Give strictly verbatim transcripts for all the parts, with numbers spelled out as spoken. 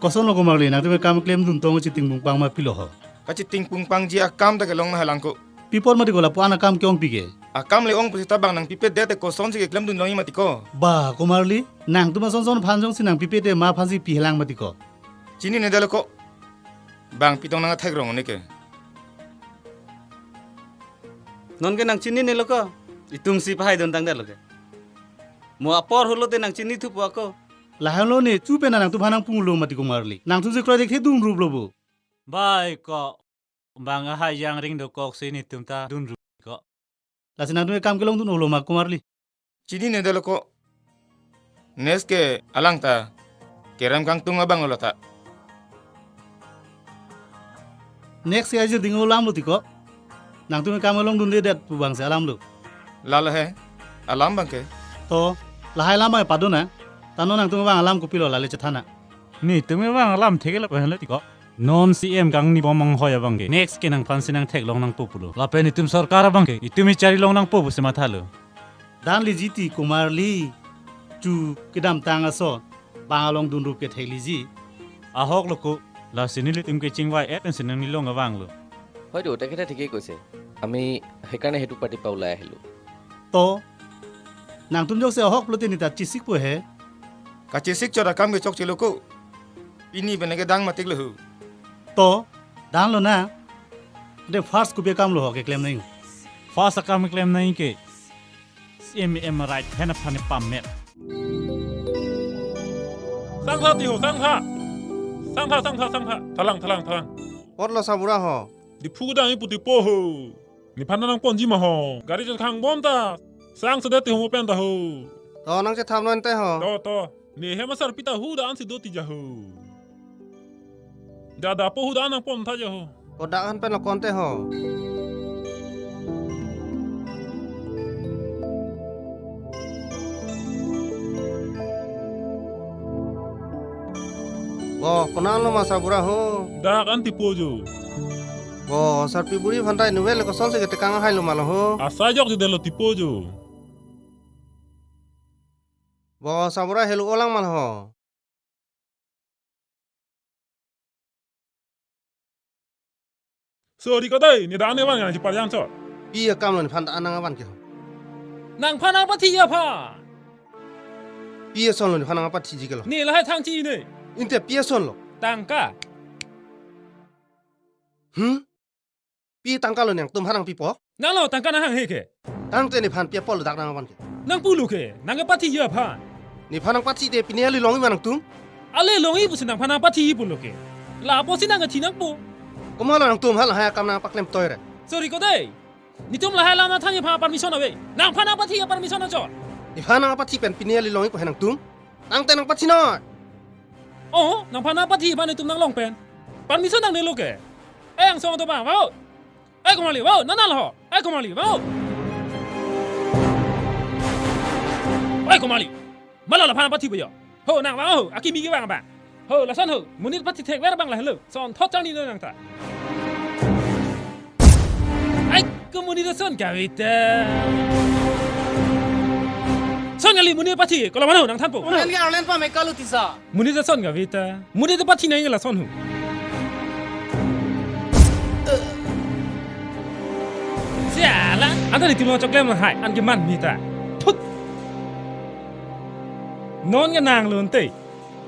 Kosonlo Komarli, nangtum akam klemdun tong chiting pungpang ma pilo ho? Kachiting pungpangji akam ta kelong nanghalang ko. Pi apot mati ko lapu-an akam ke-ongpi ke? Akam le-ong pusita bang nangpipedet te kosonsi keklemdun longji mati ko. Ba Komarli, nangtum asonson aphan jongsi nangpipe te ma aphansi pihelang mati ko? Chininedetlo ko. Bang pitong nangthekrong ne ke. Non ke nangchininelo ko. Itumsi pahaidun tangdetlo ke. Mo apor holo te nangchinithupo ako. Lahenlo ne, chu pen nangtumphan nangpu lo mati Komarli. Nangtumsi kroidet thedun ruplo bo. Bai ko. Bang ahai jangring dokoksi netum ta dunrup ko. Lasi nangtum akam kelongdun-olo ma Komarli? Chininedetlo ko. Next ke alang ta kerem kangtung abang lo ta. Next ke ajir ding alam lo ti ko. Nangtum akam kelongdundedet pu bangsi alam lo. Lalo he, alam bang ke. To, lahai alam bang padona. Tano nangtum bang alam kopilo lale chethanang. Netum bang alam thekelo pen lo ti ko. Non C M kangni bom anghoi abang ke. Next ke nangphansi nangtheklong nangpo pulo. Lapen itum sorkar abang ke itum ichari long nangpo pusi mathalo. Dan liji ti Komarli. Chu kedamtang ason. Bang along dunrup ke thekliji. Ahok lo ko. Lasi nelitum ke chingvai-et pensi nangnilong abang lo. হয়তো তেখেতে ঠিকেই কৈছে। আমি সেইকাৰণে সেইটো পাৰ্টিৰ পৰা ওলাই আহিলোঁ। To, nangtum jongsi ahok pulote ne ta chesikpo he. Kachesik chot akam ke chokchelo ko. Pini pen ke dang matik lo ho. To, dang lonang. De first kopi akam lo ho keklem nang? First akam keklem nang ke. M M right hand aphan pamet. Sangtha ti ho, sangtha. Sangtha, sangtha, sangtha. Thalang, thalang, thalang. Apotlo Sabura ho? Diphu dang ipu tipo ho. Nephan nangponji ma ho. Gari chot khang bom ta. Sangsedet ti ho mo pen ta ho. To nangchethap non te ho. To, to. Ne hem asarpi ta hu da ansi do tija ho. Dada po hu da nangpon tha ja ho. Kodak han pen lo konte ho. Bo, konat lo ma Sabura ho? Dak an tipo jo. Bo, sarpi buri aphan ta inutvet le kosonsi ketekang ahai lo ma lo ho? Asai jokjedetlo tipo jo. Bo, Sabura helo olang ma lo ho? Sorry ko dai, ne dan ne van ngan si parjang chot. Pi akam lo nephan ta nang avan ke ho? Nangphan nangpathi aphan. Pi ason lo nephan nangpathiji ke lo? Ne lahai thangchi ne. Inte pi ason lo? Tangka. Hmm? Pi tangka lo nangtumphan nangpipo? Nanglo tangka nanghanghe ke. Tangte nephan pi apot lo dak nang avan ke? Nangpulo ke, nangkepathi aphan. Nephan nangpathi te pini ale longji ma nangtum? Ale longji pusi nangphan nangpathi pulo ke. Lapusi nangkethi nangpo. Komatlo nangtum hala lahai akam nangpaklem toiret? Sorry ko dai. Netum lahai alam nangthanji aphan permission ave. Nangphan nangpathi permission nangchot. Nephan nangpathi pen pini ale longji pu he nangtum? Tangte nangpathi noi. Oh, nangphan nangpathi aphan netum nanglong pen permission nangnelo ke. Eh, angsong atum abang, vau. Eh, Komarli, vau, nang nang lo ho. Eh, Komarli, vau. Eh, Komarli. Malo laphan nangpathi bo jo. Ho, nang vang ho, akimi kevang abang. Ho, lason ho, monit pathi thekver abang lahelo. Sonthot changni non nang ta. Ai, ko monit ason kave ta. Son kali monit pathi, kolo mano nangthanpo. Arlene ke Arlene pame kalu tisa. Monit ason kave ta. Monit pathi nai lason ho. Siala, anta netum lo choklem lahai, an keman mita. Thut. Non ke nanglo ante.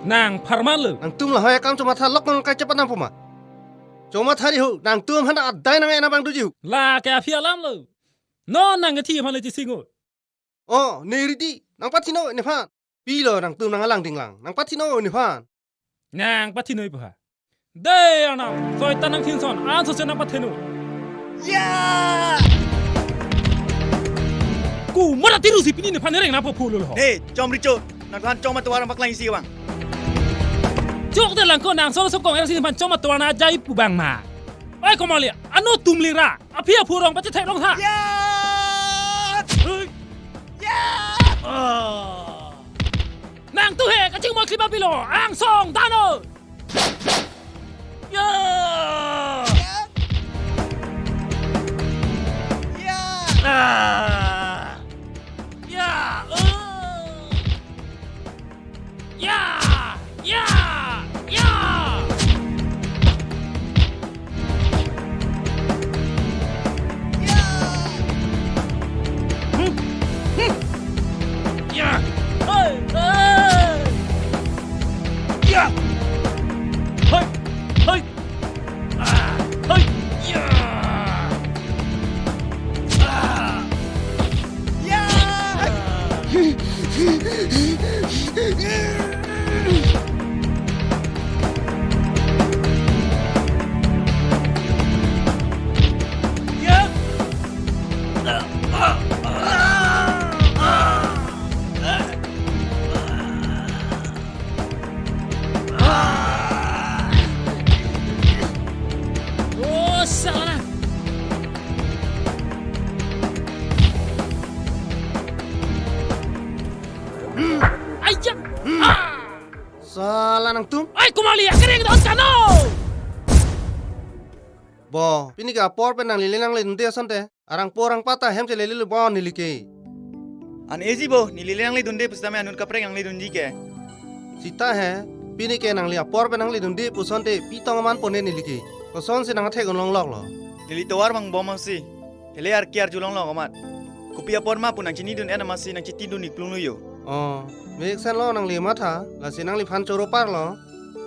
Nang pharman lo. Nangtum lahai akam chomatha lok nang kai chepat nangpo ma? Chomatha ri ho, nangtum aphan adai nang-en abang doji ho. La ke aphi alam lo. Non nangkethi aphan le chising ho. Oh, ne ridi, nangpathi noi nephan. Pilo nangtum nanglang dinglang, nangpathi noi nephan. Nangpathi noi pu ha. Dei anam, soitan nangthinson, anso se nangpathi noi. Ya! Komat atirusi pini nephan nereng nangpo phulo ho. Ne, chom richo, nangphan chom atovar nangpaklang isi abang. Chokdelang ko nang solo sokong ersi nephan chom atovar nang ajai pu abang ma. Oi Komarli, ano tumling ra. Aphi aphu arong pachethek long tha. Ya! Hui. Ya! Ah. Nangtum he kachingmoi klima pilo, angsong dano. Ya! Ya! Ah! Ya! Uh! Ya! Ya! Ya! ta nangtum. Ai, kumali, akereng don kano. Bo, pini ke apor pen nangli le nangle dunde asonte. Arang porang pata hem chelele lo bo neli ke. An eji bo, neli le nangle dunde pusitame anut kaprek nangle dunji ke. Sita he, pini ke nangli apor pen nangle dunde pusonte pitong aman pone neli ke. Kosonsi nang athek longlok lo. Neli tovar mang bom asi. Hele arki arjulong lo amat. Kopi apor ma pu nang chinidun en amatsi nang chitidun iklung lo yo. Oh, mek sen lo nangli matha, lasi nangliphan choro parlo.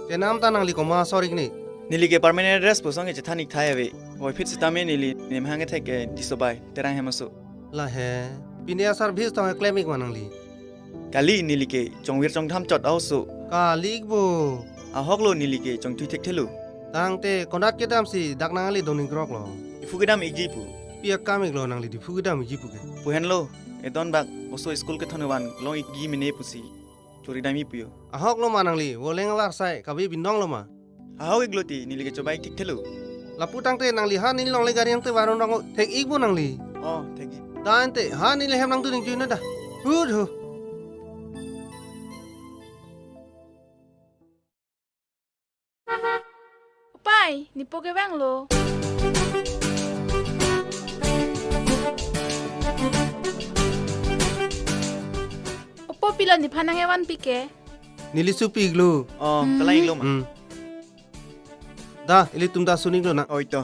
Chenam ta nangli komat asor ik ni. Neli ke permanent address pusong ke chethan ik thai ave. Voiphit sitame neli nemhang kethek ke Disobai, Terang hem aso. Lahe, pini a-service tong eklem ik ma nangli. Kali neli ke chongvir chongtham chot aoso. Kali ik bo. Ahok lo neli ke chongthui thekthelo. Tangte konat kedamsi dak nangle dun ikrok lo. Diphu kedam ikji pu. Pi akam ik lo nangli Diphu kedam ikji pu ke. Pu henlo, edon bak oso school kethon van long ikji mene pusi chori dam ik pu yo. Ahok lo ma nangli, voleng avarsai, kabi bindong lo ma. Ahok ik lo ti, neli ke chobai thekthelo. Lapu tangte nangli ha neli longle gari nangte varun rong thek ik bo nangli. Oh, thekji. Tangte ha neli hem nangdun ingjui na da. Hut hu. Opai, nepo kevang lo. Opo pilo nephan nang evan pike. Neli supi ik lo. Oh, hmm, kalang ik lo ma. Hmm. Da, ilitum da suning lo na. Oi to.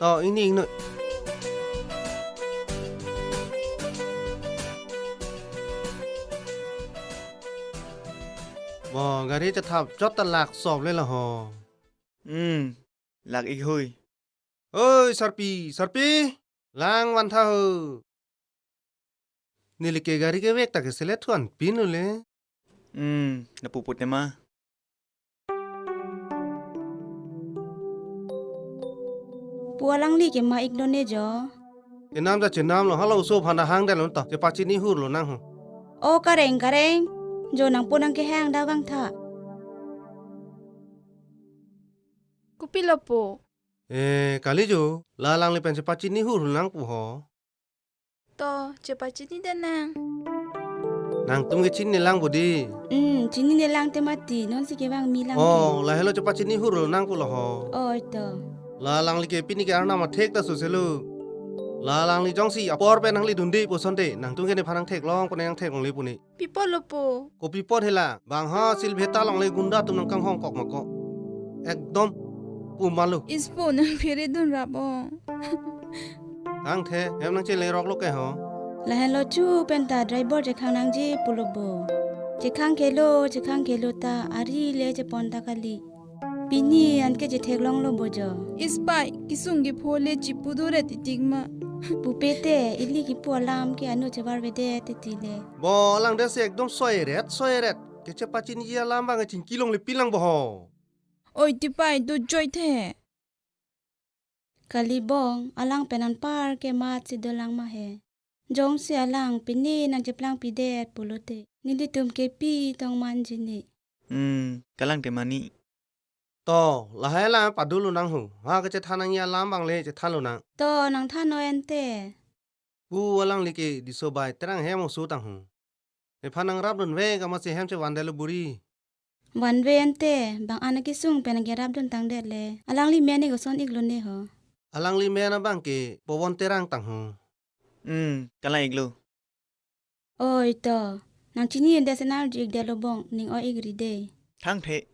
To, ingni ingno. Bo, gari chethap chot ta lak sop le lo ho. Hmm, lak ik hui. Oi, sarpi, sarpi, lang van tha ho. Neli ke gari kevek ta ke selet thuan pin lo le. Hmm, lapu pute ma. Pu alangli ke ma ik lo ne jo. Chenam ja chenam lo, hala oso aphan ta hang det lo ta, chepachini hur lo nang ho. O kareng kareng, jo nangpo nang kehang da vang tha. Kopilo po? Eh, kali jo, la alangli pen chepachini hur lo nang pu ho. To, chepachini det nang. Nangtum ke chini lang bodi. Hmm, chinine lang te mati, nonsi kevang mi lang. Oh, ke. Lahelo chepachini hur lo nang pu lo ho. Oi to. La alangli ke pini ke arnam athek ta suselo. La alangli jongsi apor pen nangli dunde pusonte, nangtum ke nephan nang theklong pone nang theklongle pune. Pi apot lo po? Kopi apot hela, bang ha silbheta longle gunda atum nang kanghong kok ma ko. Ekdom pu ma lo. Ispo nang phere dun rap o. Tangte, hem nang cheleng rok lo ke ho. Lahelo chu pen ta driver chekhang nangji pulo bo. Chekhang kelo, chekhang kelo ta, ari le chepon ta kali. Pini anke chetheklong lo bo jo. Ispai, kesung kepho le chipu do re titik ma. Pupe te, ili kipu alam ke anu chevar vede titi le. Bo lang desi ekdom soi ret, soi ret. Kechepachini alam bang chingki longle pin lang bo ho. Oi tipai do joi the. Kali bong, alang pen anpar ke matsi dolang ma he. Jongsi alang pine nang cheplang pidet pulote. Nelitum ke pi tong manji ni. Hmm, kalang te mani. To, lahai lang padolo nang ho. Ha kechethan nangji alam bang le chethan lo nang. To, nang than o ente. Pu alangli ke Disobai Terang hem oso tang ho. Nephan nang rap dunvek amatsi hem chevan det lo buri. Vanve ente, bang an akesung pen nang kerap dun tang det le. Alangli men ik oson ik lo ne ho. Alangli men abang ke Pobon Terang tang ho. Hmm, kalang ik lo. Oi to, nang chini ente senal ju ik det lo bong, ning o ik ri de. Thang the.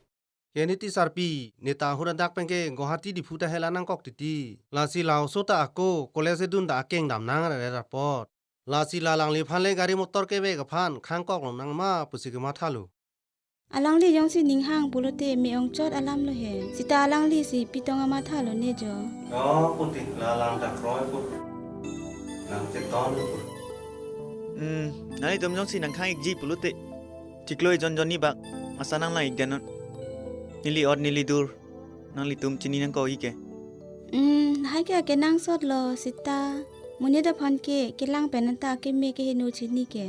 Ke niti sarpi, neta hura dak pen ke Guwahati Diphu ta hela nangkok titi. Lasi la oso ta ako, college edun ta akeng dam nang re rapot. Lasi la alangliphan le gari motor kevek aphan khang kok lo nang ma pusi kematha lo. Alangli jongsi ning hang pulote me-ong chot alam lo he. Sita alangli si pi tong amatha lo ne jo. Oh, putik la alang ta kroi put. Nang cheton put. Hmm, nanglitum jongsi nang khang ikji pulote. Chiklo ejon jon ni bak, asa nang lang ik det non. Neli ot neli dur. Nanglitum chini nangkok ik ke. Hmm, hai ke akenangsot lo sita. Monit aphan ke, kelang pen anta keme kehingno chini ke.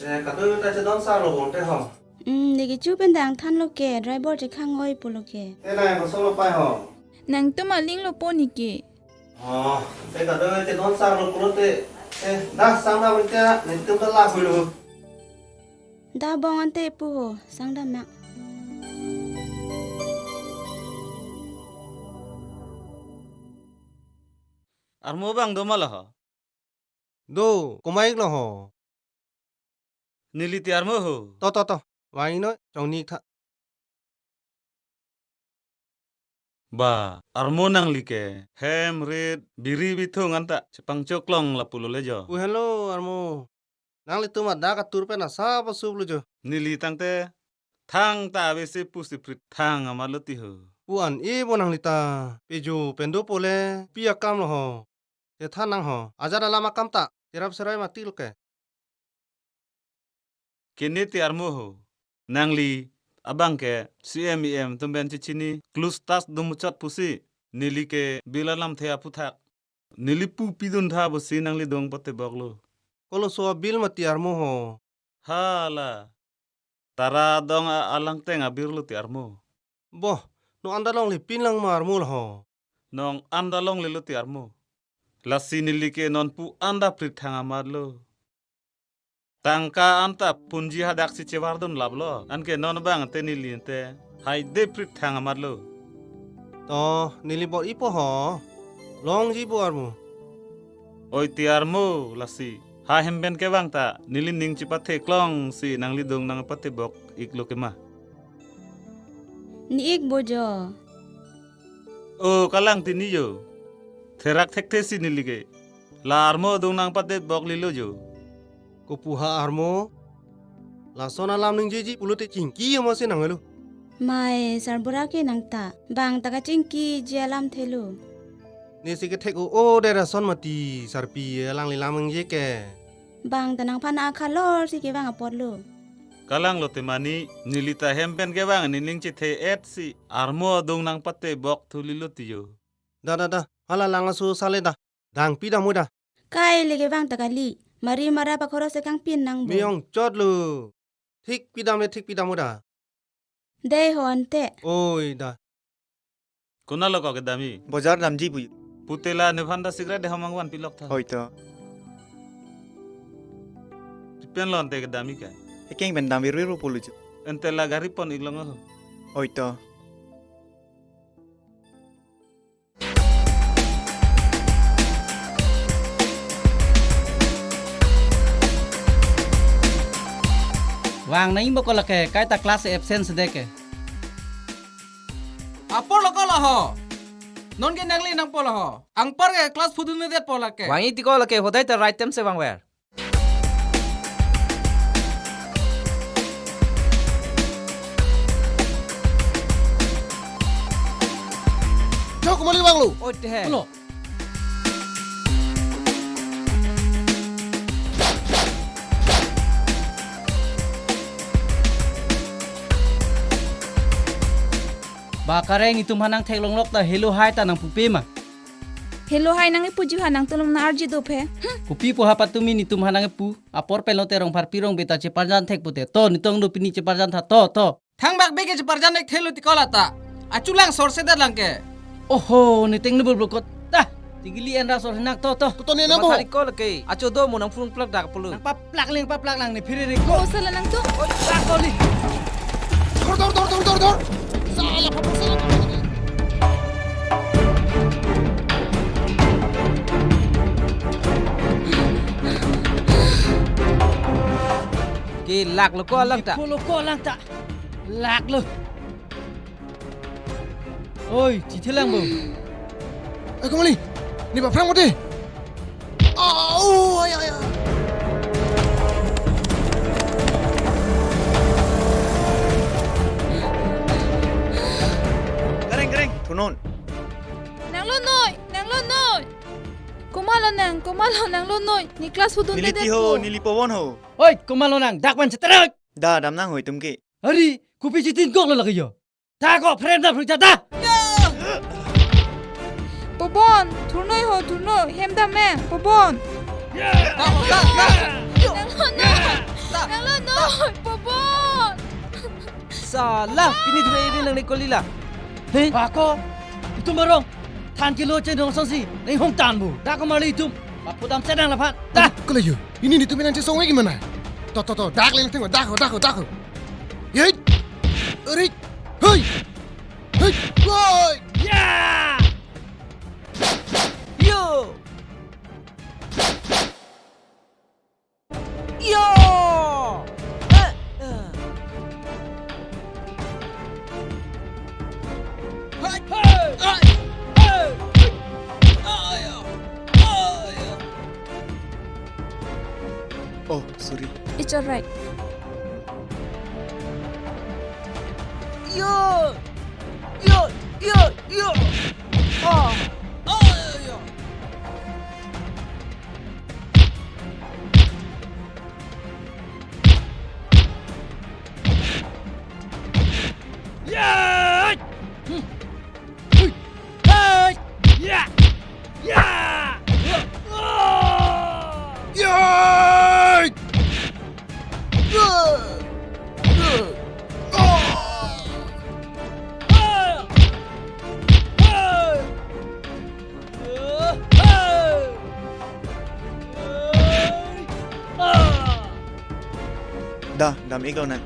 Eh, kado ta chedon sar lo bong te ho. Hmm, ne kecho pen dang than lo ke, driver chekhang oi pulo ke. Te nang koson lo pai ho. Nangtum aling lo po ni ke. Oh, te kado chedon sar lo pulote. Eh, dah, sangdam ante, netum ta lak hulu. Dah bong ante pu ho, sangdam nang. Armo abang do ma lo ho? Do, komat lo ho? Neli ti armo ho. To, to, to. Vang-iknoi, chongni-ik tha. Ba, armo nangli ke hem, rit, biri, bithung anta chepangchoklong lapulo le jo. Pu henlo armo. Nanglitum adak atur pen asap asup lo jo. Neli tangte thangta avesi pusi prit thang amat lo ti ho. Pu an-e bo nangli ta. Pejo pen dopo le pi akam lo ho. Chethan nang ho. Ajat alam akam ta cherap serai mati lo ke. Kene ti armo ho. Nangli abang ke C M E M atum pen chechini, klus tas dumuchot pusi, neli ke bill alamthe aphuthak. Neli pu pidun tha pusi nangli dong patebok lo. Koloso a-bill ma ti armo ho? Hala. Tara adong a-, alangteng a-bill lo ti armo. Bo, non anda longle pin lang ma armo lo ho? Non anda longle lo ti armo. Lasi neli ke non pu anda prit thang amat lo. Tangka anta punji hadak si chevardun lap lo. Anke non abang ante neli ante hai de prit thang amat lo. To, neli bor-ipo ho. Longji bo armo. Oi ti armo lasi. Ha hem pen kevang ta neli ning chepathe klong si nangli dong nangpatebok-ik lo ke ma? Ne-ik bo jo. O, kalang ti ne jo. Therak thekthe si neli ke. La armo dong nangpatebok lilo jo. Kopu ha armo? Lason alam ningjeji pulote chingki amo si nang lo. Mai, sarbura ke nang ta. Bang ta kachingkiji alamthe lo. Ne si kethek o-o de lason mati sarpi alangli lam ningje ke. Bang ta nangphan akhalor si kevang apot lo. Kalang lote mani, neli ta hem pen kevang nening chethe-et si armo dong nangpatebok thu lilo ti jo. Da, da, da. Hala lang aso sale da. Dang pidam mo da. Kai le kevang ta kali. Mari mara pakhoros ekang pin nang bo. Miyong chot lo. Thik pidam le thik pidam mo da. Dei ho ante. Oi da. Konat lo ko kedam-i? Bojar damji pu. Pute la nephan ta sikra de hamang van pilok tha. Hoi to. Pi pen lo ante kedam-i ke? Ekeng pen dam virviru pulu jo. Ante la gari pon-ik long ho. Hoi to. Vang nang-imo ko lake, kaita class absent sede ke. Apor lo ko lo ho. Non ke nangli nangpo lo ho. Anpar ke class pudun-edetpo lake. Vang-ik ti ko lake, hodai ta right time si vangver. Jo, kumali vanglo. Oi, te he. Alo. Ba Kareng, itum ha nangtheklonglok ta helo hai ta nangpupe ma? Helo hai nangkipuji ha nangtum nang-arji dophe. Hmm. Kopi pu ha patumi netum ha nangkipu? Apor pen lote Rongpharpi Rongbe ta cheparjan thek pute. To, netum do pini cheparjan tha, to, to. Thangbak be ke cheparjan thek thelo ti ko la ta. Achulang sorse dat lang ke. Oho, ne tengne bulbul kot. Dah, tigili enra sorse nak, to, to. To, to, ne na bo. Mathari ko lake. Acho do mo nangphung plak dak pulo. Nangpaplak le, nangpaplak lang ne phiri ri ko. O sala nangtum. Oi, plak ko li. Dhor, dhor, dhor, dhor, dhor, dhor. Sala, phapo sala. Ke lak lo ko lang ta. Ke polo ko lang ta. Lak lo. Oi, chithelang bo. Eh, kumali. Ne ba phrang mati. Au, ay, ay, ay. Kareng, Kareng, thunon. Nanglo noi, nanglo noi. Komatlo nang, komatlo nanglo noi. Ne class pudun-edet ho. Neli ti ho, neli Pobon ho. Oi, komatlo nang, dak man cheterek. Da, dam nang ho itum ke. Ari, kopi chitin kok lo lake jo. Ta ko, phrem da, phrem da, da. Pobon, thurnoi ho, thurnoi, hem dam me, Pobon. Nanglo noi, nanglo noi, Pobon. Sala, pini thurnoi iri nang ni koli la. He? Ako, itum barong, than kilo chen dong songsi, nang hong tan bu. Da ko mali itum. Lapu damsi nang laphan. Dah. Kala yo. Ini netum nangchesong lagi mana? To, to, to. Dak leng tengok. Dak, dak, dak. Yai. Eri. Hei. Hei. Woi. Ya. Yo. Yo. Eh, eh. Hai. Hai. Hai. Hai. Ai, ai. Ai. Oh, sorry. It's alright. Yo! Yo! Yo! Yo! Ah! Ah, yo! Ya! Hmm. Hui! Hai! Ya! Ya! Ya! Ya! Ya! Ah! Ah! Ah! Ah! Dah, dam-iklo nang.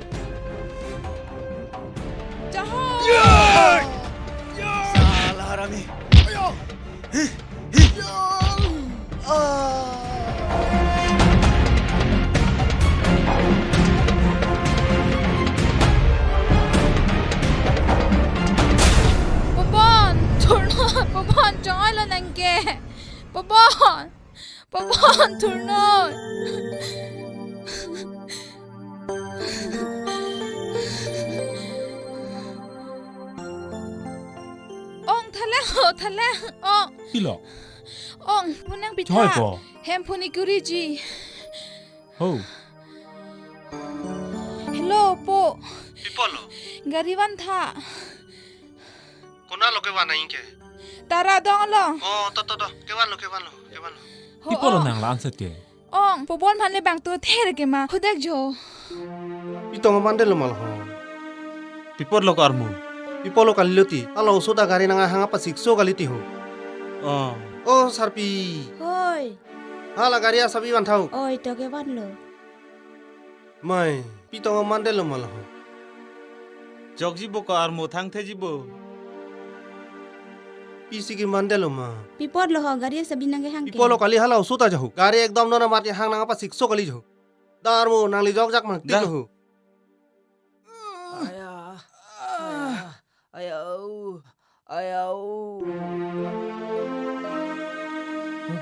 Jahat. Salah harami. Pobon, thurnon, Pobon, chongoilo nangke. Pobon. Pobon, thurnon. Ong, thalang ho, thalang. Ong. Pilo? Ong, punang pitha. Choi po. Hem phone ikuriji. Ho. Hello, po. Pi apotlo? Gari vantha. Konatlo kevan nangke? Tara donglo. Oh, to, to, to. Kevanlo, kevanlo, kevanlo. Ho, pi apotlo oh. Nang la-anset ke? Ong, Pobon aphan le bang to ther ke ma. Hudak jo. Pi tong mandetlo ma laho. Pi apotlo ko armu? Pi apotlo kalilo ti. Hala oso ta gari nanghang apasikso kali ti ho. Oh. Oh, sarpi. Hoi. Hala gari asabi vantha ho. Oi, to kevanlo. Mai, pi tong mandetlo ma laho. Jokji bo ko armu, thangtheji bo. Pisi kemandetlo ma. Pi apotlo ho, gari asabi nangkehang ke? Pi apotlo kali hala oso ta jaho. Gari ekdom non amat kehang nang apasikso kali jaho. Dah armu, nangli jokjak mang tik lo ho. Aya. Aya. Ayau. Ayau.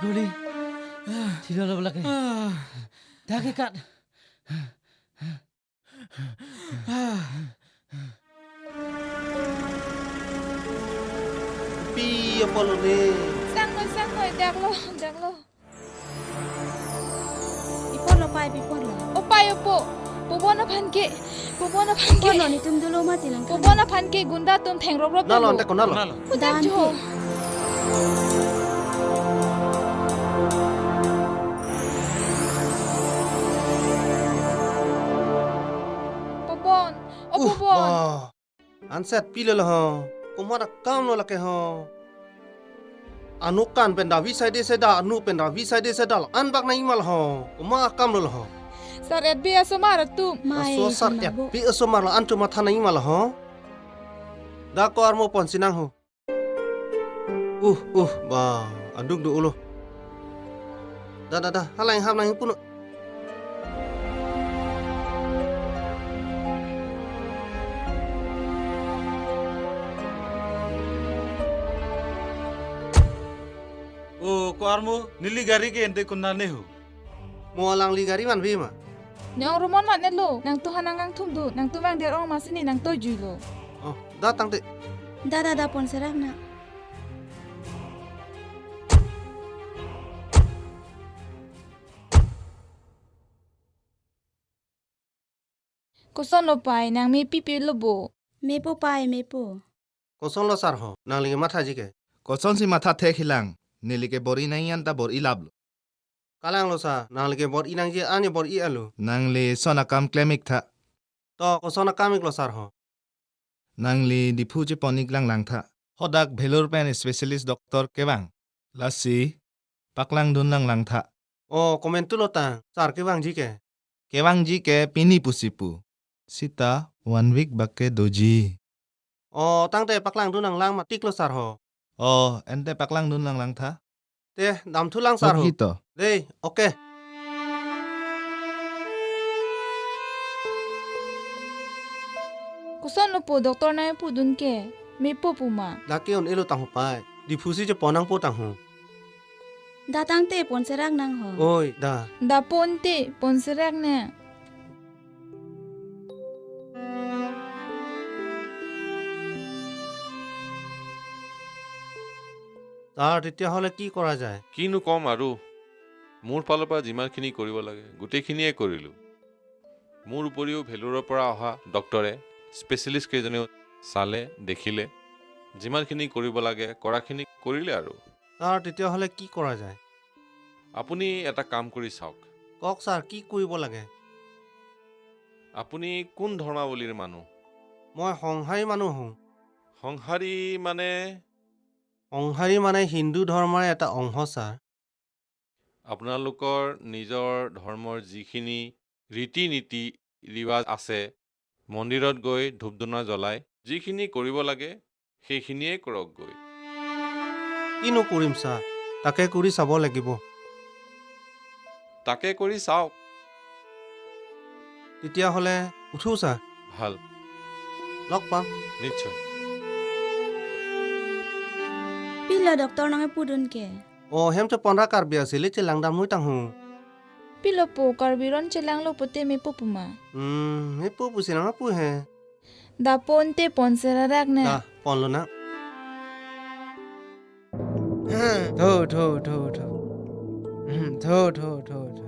Guli. Silo lo belak ni. Dah ke kat. Pi apotlo ne? Sangno, sangno, daklo, daklo. Pi apotlo pai, pi apotlo. O pai, opo. Pobon aphan ke. Pobon aphan ke. Pobon, netum dolo mati lang. Pobon aphan ke gunda atum thengroproplo. Nalo, ante ko nalo. Nalo. Udak jo. Pobon. O uh, Pobon. Wah. Anset pilo lo ho. Komat akamlo lake ho. Anu kan pen davi saide seda, anu pen davi saide seda lo. An bak nangji ma lo ho. Komat akamlo lo ho. Sar-et be asomar atum. Mai, aso sar-et be asomar lo, an chomatha nangji ma lo ho. Dak ko armu ponsi nang ho. Uh, uh, ba, aduk do ulo. Dah, dah, dah, halang hap nang puno. Oh, ko armu, neli gari ke ente konat ne ho. Mo alangli gari vanve ma? Ne ong rumon mat ne lo, nangtum hanang kangthum do, nangtum vangdet ong masi ne nangtum juilo. Oh, dah tangte. Dah, dah, dah pon serap na. Kosonlo pai, nang mepi pilo bo? Mepo pai, mepo. Kosonlo sar ho, nangli ke mathaji ke? Kosonsi matha thekji lang, neli ke bor-i nangji anta bor-i laplo. Kalanglo sar, nangli ke bor-i nangji ane bor-i alo. Nangli son akam klem-ik tha. To, koson akam iklo sar ho? Nangli Diphu chepon-ik lang lang tha. Hadak Vellore pen specialist doctor kevang. Lasi, Paklangdun lang langtha. O, komantu lo tang, sir kevangji ke? Kevangji ke pini pusi pu. Sita one week bak ke doji. O, tangte paklangdun lang lang matik lo sir ho. O, ante paklangdun lang langtha. Te, damthu lang sir ho. Oke to. Dei, oke. Koson lo po doctor nangpudun ke, mepo pu ma? Dak ke un-elo tangho pai. Diphu si chepon nangpo tangho. Da tangte ponserak nang ho. Oi, da. Da ponte ponserak ne. Sir, তেতিয়াহ'লে কি কৰা যায়? কিনো ক'ম আৰু, মোৰ ফালৰ পৰা যিমানখিনি কৰিব লাগে গোটেইখিনিয়ে কৰিলোঁ। মোৰ উপৰিও ভেলোৰৰ পৰা অহা ডক্টৰে, স্পেচিয়েলিষ্ট কেইজনেও চালে, দেখিলে, যিমানখিনি কৰিব লাগে কৰাখিনি কৰিলে আৰু। ছাৰ, তেতিয়াহ'লে কি কৰা যায়? আপুনি এটা কাম কৰি চাওক। কওক ছাৰ, কি কৰিব লাগে? আপুনি কোন ধৰ্মাৱলীৰ মানুহ? মই সংসাৰী মানুহ হওঁ। সংসাৰী মানে? সংসাৰী মানে হিন্দু ধৰ্মৰ এটা অংশ ছাৰ। আপোনালোকৰ নিজৰ ধৰ্মৰ যিখিনি ৰীতি নীতি ৰিৱাজ আছে, মন্দিৰত গৈ ধূপ ধূনা জ্বলাই যিখিনি কৰিব লাগে সেইখিনিয়ে কৰকগৈ। কিনো কৰিম ছাৰ, তাকে কৰি চাব লাগিব। তাকে কৰি চাওক। তেতিয়াহ'লে উঠো ছাৰ। ভাল। লগ পাম। নিশ্চয়। Pilo doctor nangpudun ke? O, hem chepon ra Karbi asile chelang damnoi tangho. Pilo po Karbi aron chelanglo pote mepo pu ma? Hmm, mepo pusi nangpu he. Da ponte ponserak ne. Da, ponlo na. Tho, tho, tho, tho. Tho, tho, tho, tho.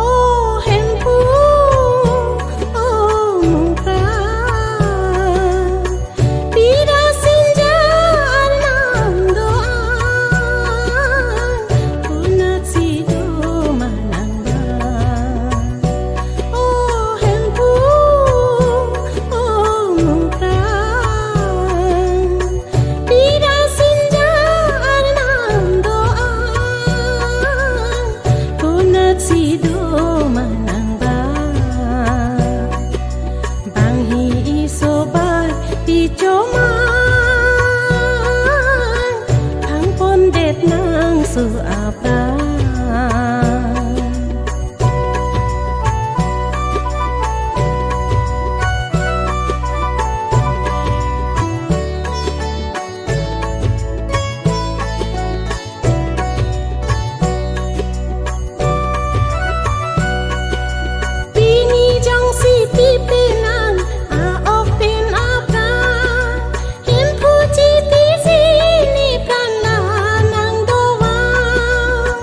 O Hemphu, o Mungpra, pida sinja arnam do-an, konatsi do ma nangba. O Hemphu, o Mungpra, pida sinja arnam do-an, konatsi do ma nangba. Bang hi isobai ichoman, thangpondet nang su apra. Pini jongsi pi penang, a-ok pen apran, Hemphu chiti si nepran la nang dovang.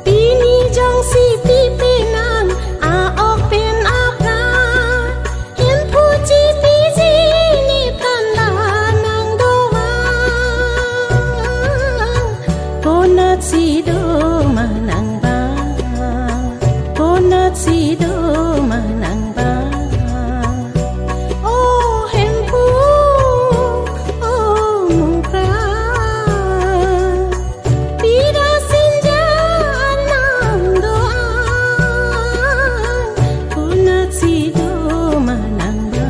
Pini jongsi pi penang, a-ok pen apran, Hemphu chiti si nepran la nang dovang. Konatsi do ma nangba, konatsi do ma nangba. O Hemphu, o Mungpra, pida sinja arnam do-an, konatsi do ma nangba.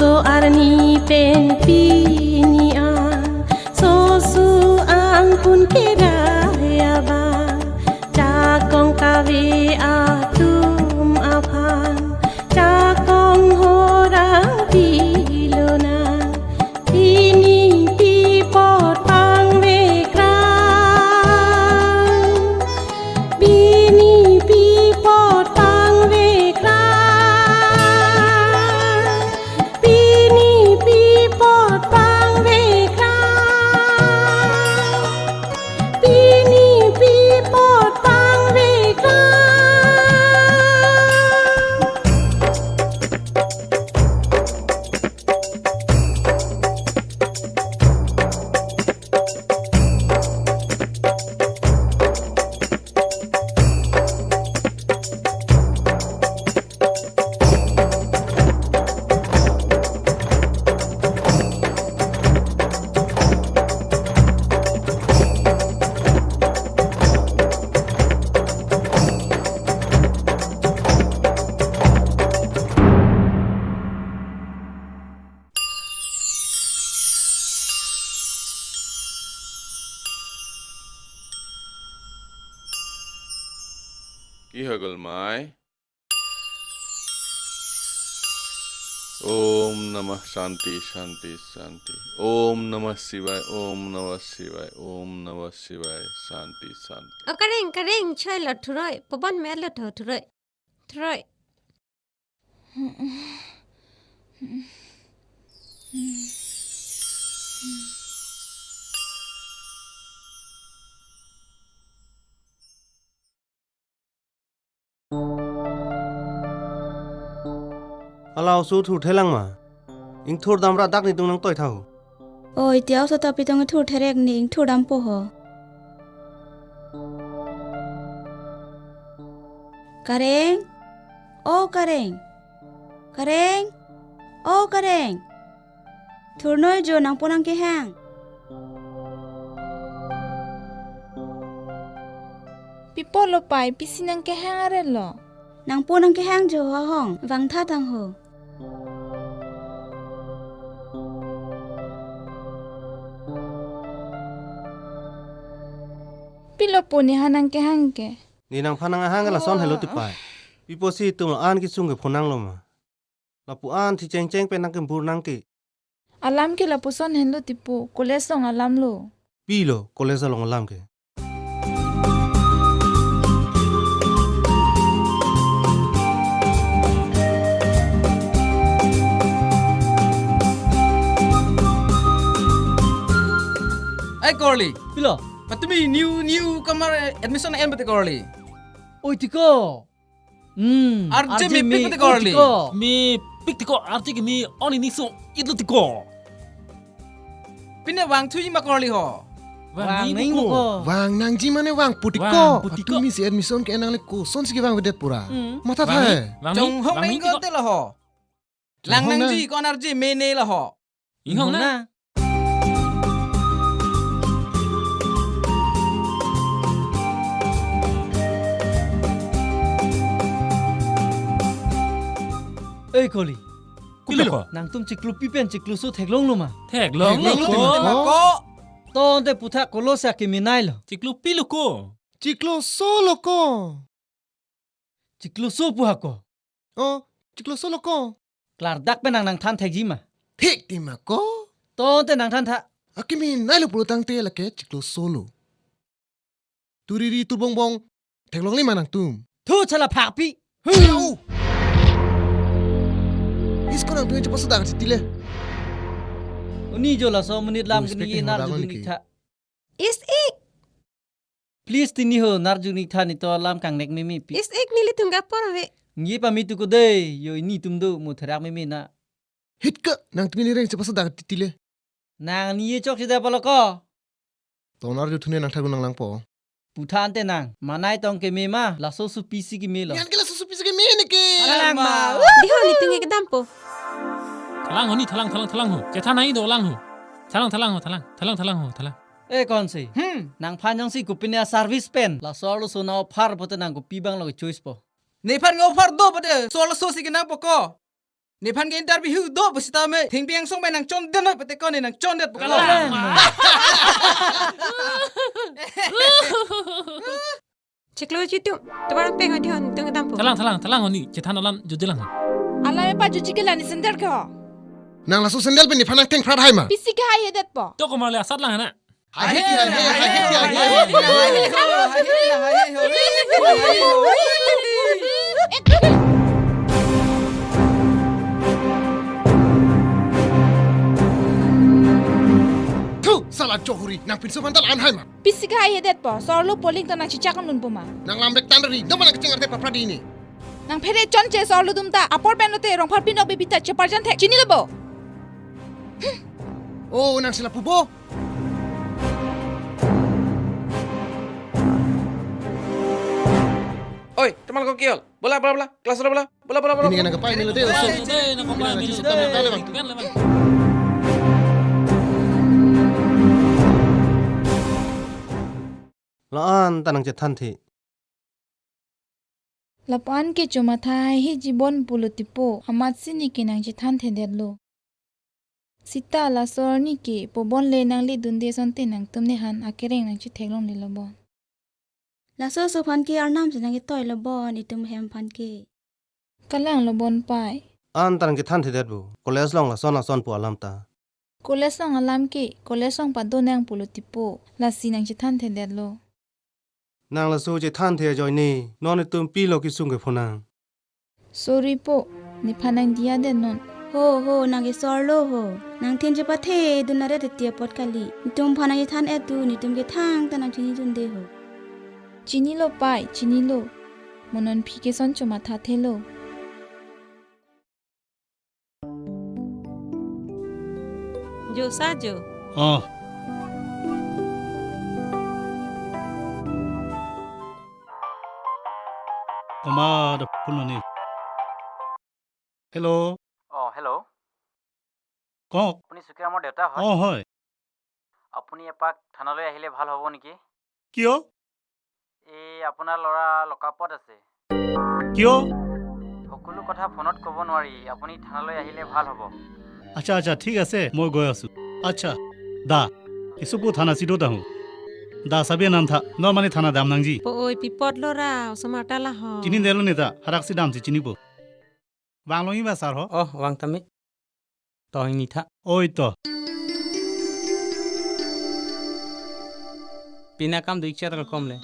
So arni pen pini an, so su angkun kerai abang, jakong kave atum aphan, jakong horang pilonang, pini pi apot pangvekra. Pini pi apot pangvekra. Pini pi apot pangvekra. Pini pi apot pangvekra. Ki hagol mai? Om Namah Shanti, Shanti, Shanti. Om Namah Shivaya, Om Namah Shivaya, Om Namah Shivaya, Shanti, Shanti. O Kareng, Kareng, choi lo thuroi, pobon me lo tho thuroi. Thuroi. Hala oso thurthelang ma? Ingthur damra dak nitung nangtoi tha ho. Oi, tiang oso ta pitong ingthur therek ne ingthur dampo ho. Kareng? O Kareng? Kareng? O Kareng? Thurnoi jo nangpo nangkehang. Pi apotlo pai, pisi nangkehang arelo. Nangpo nangkehang jo ahong, vangtha tang ho. Pilo po ne ha nangkehang ke? Ne nangphan nang ahang ke lason helo ti pai. Pi apotsi itum an kesung ke phonang lo ma? Lapu an thi chengcheng pen nangkembur nang ke. Alam ke lapuson henlo tipo, college along alam lo. Pilo, college along alam ke. Ai Korli. Pilo. Patumi new, newcomer admission en bete Korli. Oi tiko. Hmm, R J R J mepik mepik tiko Korli. Tiko. Mepik tiko, R J ke me on ini so itlo tiko. Pine vangthu ima Korli ho. Vang nangji ko. Vang nangji mane vangpo tiko. Vangpo tiko. Patumi si admission ke nangle kosonsi kevangvedet pura. Hmm. Matha thai. Vang ni, vang ni, chonghong vang ni nang tiko. Konte lo ho. Chonghong nang. Lang nangji ko R J mene lo ho. Inghong na. Ei Korli. Kopilo ko? Nangtum chiklo pi pen chiklo so theklonglo ma? Theklonglo ko. Theklonglo ko. Tangte puthak kolo sa kemenei lo. Chiklo pilo ko? Chiklo so lo ko. Chiklo so pu ha ko. O, chiklo so lo ko. Klardak pen nang nangthan thekji ma? Thekji ma ko. Tangte nangthan tha. Akemenei lo pulo tangte lake chiklo so lo. Turiri turbongbong theklongle ma nangtum? Thu chala phakpi. Au. Isko nangtum chepasodak titi le. Oni jo laso monit lam. Respect kini ke narju hoda dunik ke. Tha. Is ik. Please tini ho narju nik tha, ne to alam kangnek meme pi. Is ik nelitum ke apor ave. Ngi pame tu ko dei, yo netum do mo therak meme na. Hit ka, nangtum ne reng chepasodak titi le. Nang ne chokche da palo ko. To narju thu ne nangthagu nanglangpo. Pu tha ante nang, manai tong keme ma, laso su pisi keme lo. Nyan ke laso su pisi keme ne ke. Thalang ma. Di ho netum ke dampo. Thalang ho ni, thalang, thalang, thalang ho. Chethan nai do lang ho. Thalang, thalang ho, thalang. Thalang, thalang ho, thalang. Eh, konsi. Hmm. Nangphan jongsi kopine service pen. Laso arloso nang offer pote nang kopi abang lo choice po? Nephan offer do pote, so arloso si kenangpo ko. Nephan ke interview do pusitame thengpi angsong pen nangchondet noi pute ko ne nangchondet pu kalang. Kalang. Chiklo chitum, tovar peng hadi hon tung dampo. Thalang, thalang, thalang honi, chethan alam jujelang. Alam epa juji ke la ne sandal ke ho. Nang laso sandal pen nephan nangthengphrat hai ma? Pisi ke haihedetpo. To komarle asat lang na. Hai, hai, hai, hai, hai, hai, hai. Thu, sala johuri, nangpinso aphan ta la-an hai ma? Pisi ke haihedetpo, so-arlo poling ta nangchichak dunpo ma? Nang lam bek tan ri, doma nangkecheng arte papra di ne. Nangphere chonche so-arlo atum ta, apor pen lote Rongphar pinok bebi ta cheparjan thek, chinilo bo? Oh, nangsi lapu bo? Oi, তোমালোকৰ কি হ'ল? ব'লা, ব'লা, ব'লা, ক্লাছত ব'লা, ব'লা, ব'লা, ব'লা, ব'লা। Ini kan nangkepai milo de, oso. Dei, dei, nangkepai milo. Ini kan nangkepai milo de. Kan le, bang. La-an ta nangchethanthe. Lapu-an ke chomatha haihe jibon pulo tipo, amatsi ne ke nangchethanthe detlo. Sita laso arni ke pobonle nangle dunde asonte nangtum nephan akereng nangchetheklonglelo bon. Laso oso aphan ke arnam si nangketoi lo bon itum hem aphan ke. Kalang lo bon pai. An ta nangchethanthe detpo. College along lason lason pu alam ta. College along alam ke, college along pado nang pulo tipo, lasi nangchethanthe detlo. Nang laso chethanthe ajoine, non itum pilo kesung kephonang. Sorry po, nephan nangdiya det non. Ho, ho, nangke so-arlo ho. Nangthin chepathe dun aret eti apot kali. Netum aphan nangchethan et tu, netum ke thangta nangchini dunde ho. Chinilo pai, chinilo. Mo non aphi ke son chomathathelo. Jo sa jo. Oh. Koma da phone ni. Hello. অ, হেল্ল'। কওক। আপুনি চুকেৰামৰ দেউতা হয়? অ, হয়। আপুনি এপাক থানালৈ আহিলে ভাল হ'ব নেকি? কিয়? এই আপোনাৰ ল'ৰা লকআপত আছে। কিয়? সকলো কথা ফোনত ক'ব নোৱাৰি, আপুনি থানালৈ আহিলে ভাল হ'ব। আচ্ছা, আচ্ছা, ঠিক আছে, মই গৈ আছো। আচ্ছা, da, isupu thana si do ta hu. Da, sabi nangtha, non mane thana dam nangji. Po oi pipot lora, osomar ta la ho. Chinidetlo ne ta, harak si damsi chinipo. Vang longji ma sir ho? Oh, vang tame. To hini tha. Oi to. Pini akam do-ik chot kalkom le.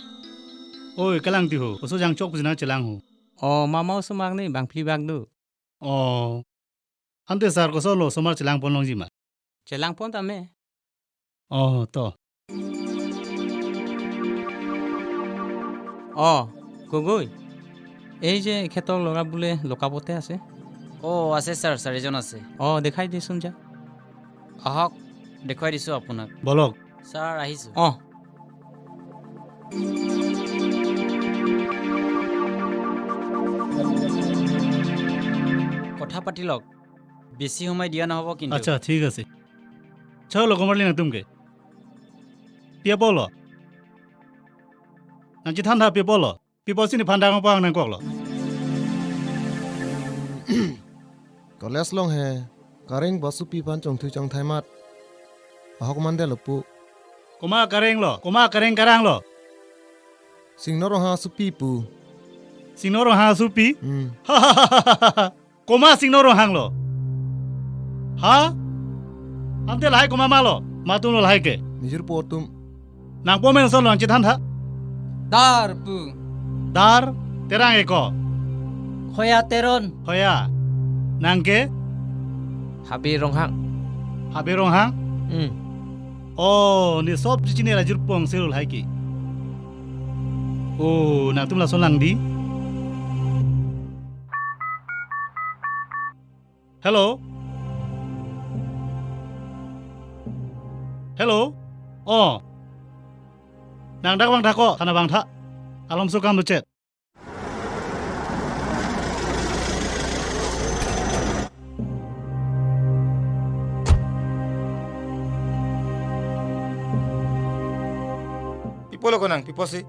Oi, kalang ti ho. Oso jangchok pusi nangchelang ho. Oh, mama osomar ne bang phli bak do. Oh. Ante sir koson lo osomar chelangpon longji ma? Chelangpon tame. Oh, to. অ, গগৈ, এই যে এখেতৰ ল'ৰা বোলে লকআপতে আছে। অ, আছে ছাৰ, চাৰিজন আছে। অ, দেখাই দিয়কচোন যা। আহক, দেখুৱাই দিছোঁ আপোনাক। বলক। ছাৰ, আহিছোঁ। অ। কথা পাতি লওক। বেছি সময় দিয়া নহ'ব কিন্তু। আচ্ছা, ঠিক আছে। Chalo, komarli nangtum ke. Pi apotlo? Nangchethan tha pi apotlo? Pi apotsi nephan dang pang nangkoklo? College along he, kareng ba supi aphan chongthui chongthai amat. Ahok man detlo pu. Koma kareng lo, koma kareng karang lo. Singno Ronghang asupi pu. Singno Ronghang asupi? Hmm. Koma Singno Ronghang lo? Ha? Ante lahai koma malo? Matum lo lahai ke? Nijirpo atum. Nangpo men ason lo nangchethan tha? Dar pu. Dar, Terang eko? Khoya Teron. Khoya. Nang ke? Habe Ronghang. Habe Ronghang? Hmm. Oh, ne sob chini la jirpo angse lo lahai ke. Oh, nangtum lason lang di. Hello? Hello? Oh. Nang dak vang tha ko, thana vang tha. Alomso kam do chet. Pi apotlo ko nang, pi apotsi?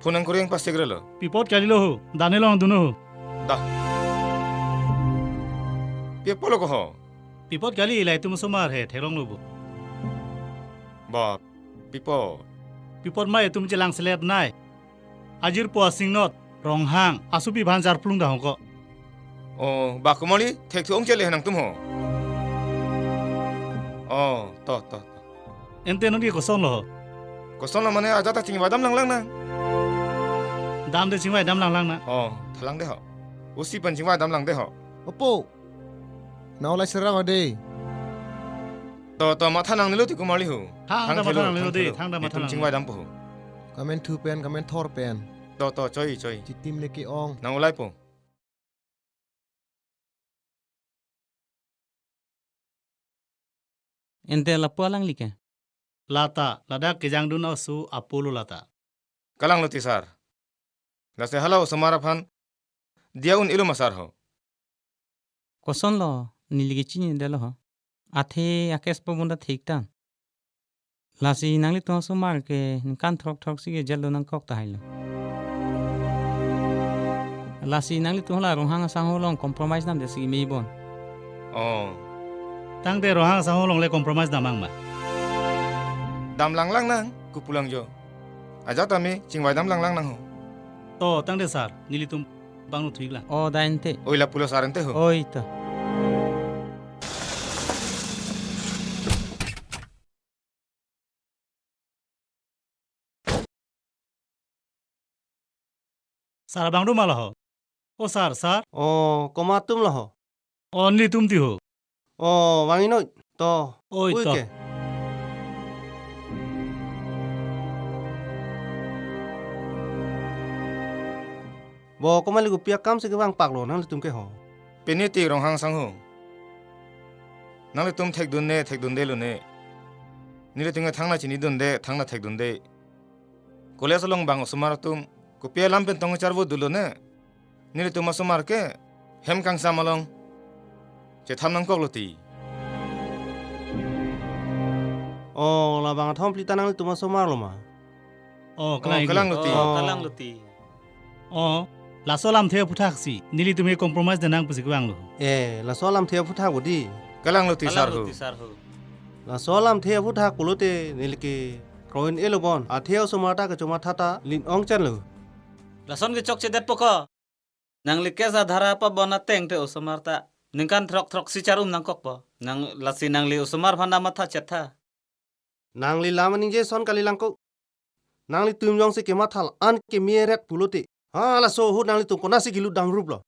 Phone nangkuri ang pasik relo. Pi apot kalilo ho, dane long duno ho. Da. Pi apotlo ko ho? Pi apot kali, ilitum osomar he theklonglo bo. Ba, pi apot? Pi apot ma itum chelangselet nai. Ajirpo asingnot Ronghang asopi aphan charplung dahong ko. Oh, ba komarli thekthu ongchele nangtum ho. Oh, to, to, to. Ante non ke kosonlo ho? Kosonlo mane ajat ta chingvaidam langlang nang. Dam de chingvaidam langlang nang. Oh, thalang de ho. Osi pen chingvaidam lang de ho. Opo. Nau lai serang ade. To, to, matha nangnelo ti komarli ho. Thang ta matha nangnelo de, thang ta matha nangnelo. Itum chingvaidampo ho. Kamen thu pen, kamen thor pen. To, to, choi, choi. Chitim le ke-ong. Nang ulaipo. Ante lapu alangli ke? Lata, ladak kejangdun aso apolo lata. Kalanglo ti sir. Lasi hala osomar aphan diya un-elo ma sir ho? Kosonlo, neli ke chinidetlo ho. Athe a-case po bonta thik tang. Lasi nanglitum osomar ke ningkan throk throksi ke jail do nangkok tahai lo. Lasi nanglitum hala Ronghang asangho along compromise namdet si mebon. Oh. Tangte Ronghang asangho along le compromise dam ang ma? Dam langlang nang, kopulang jo. Ajat ta me chingvaidam langlang nang ho. To, tangte sir, nelitum bang nu thuik lang. Oh, da ante. Oi, lapulo sir ante ho. Oi, to. Sir abang do ma lo ho? O sir, sir. Oh, komat atum lo ho? Oh, nelitum ti ho. Oh, vang-i noi. To. Oi, oi to. Ke. Bo, komarli kopi akam si kevang paklo nanglitum ke ho? Pini ti Ronghang asangho. Nanglitum thekdunde, thekdunde lone. Nelitum ke thangta chinidunde, thangta thekdunde. College along bang osomar atum kopi alam pen tong charvo dolo ne? Nelitum osomar ke hem kangsam along chetham nangkoklo ti. Oh, labang athom phli ta nanglitum osomar lo ma? Oh, oh, kalang, kalanglo ti. Oh, kalanglo ti. Oh, laso alamthe aphuthak si nelitum ke compromise dam nang pusi kevanglo. Eh, laso alamthe aphuthak bo di. Kalanglo ti sir ho. Kalanglo ti sir ho. Laso alamthe aphuthak pulote neli ke kroin elo bon. Athe osomar ta kechomatha ta lin ong chenlo. Lason ke chokchedetpo ko. Nangli case adhara pabon ateng te osomar ta ningkan throk throksi char-um nangkokpo. Nang lasi nangli osomar aphan ta matha chetha. Nangli lam aningje son kalilang ko. Nanglitum jongsi kematha la-an keme ret pulote, ha, laso ahut nanglitum konatsi kelut damrup lo?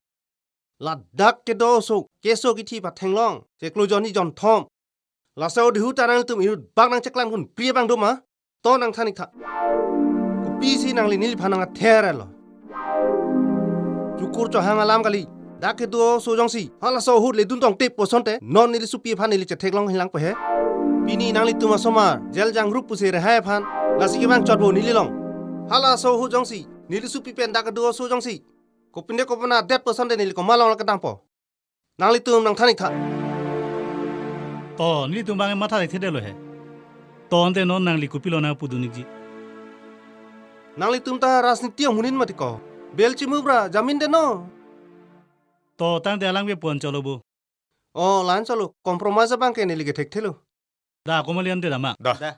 Ladak kedo aso, keso kithi pathenglong, chiklo jonni jonthom. Laso ahut ta nanglitum inut bak nangcheklang kun pri abang do ma? To nangthan ik tha. Kopisi nangli neliphan nang-ather lo? Chukur chohang alam kali. Dak kedo aso jongsi halaso ahut ledun tong tip pu asonte non neli sopi aphan neli chetheklong hilang po he. Pini nanglitum osomar jail jangrup pusi rehai aphan lasi kevang chot bo neli along. Halaso ahut jongsi neli sopi pen dak kedo aso jongsi kopine kopine det pu asonte neli komat along lo kedampo? Nanglitum nangthan ik tha. To, nelitum abang matha thekthedetlo he. To, ante non nangli kopilo nangpudun ikji? Nanglitum ta rajniti amonit mati ko. Bail chimubra, jamin det non. To, tangte alangve pu-an cholo bo. Oh, la-an cholo, compromise abang ke neli ke thekthelo. Da, komarli ante dam ma? Da. Da.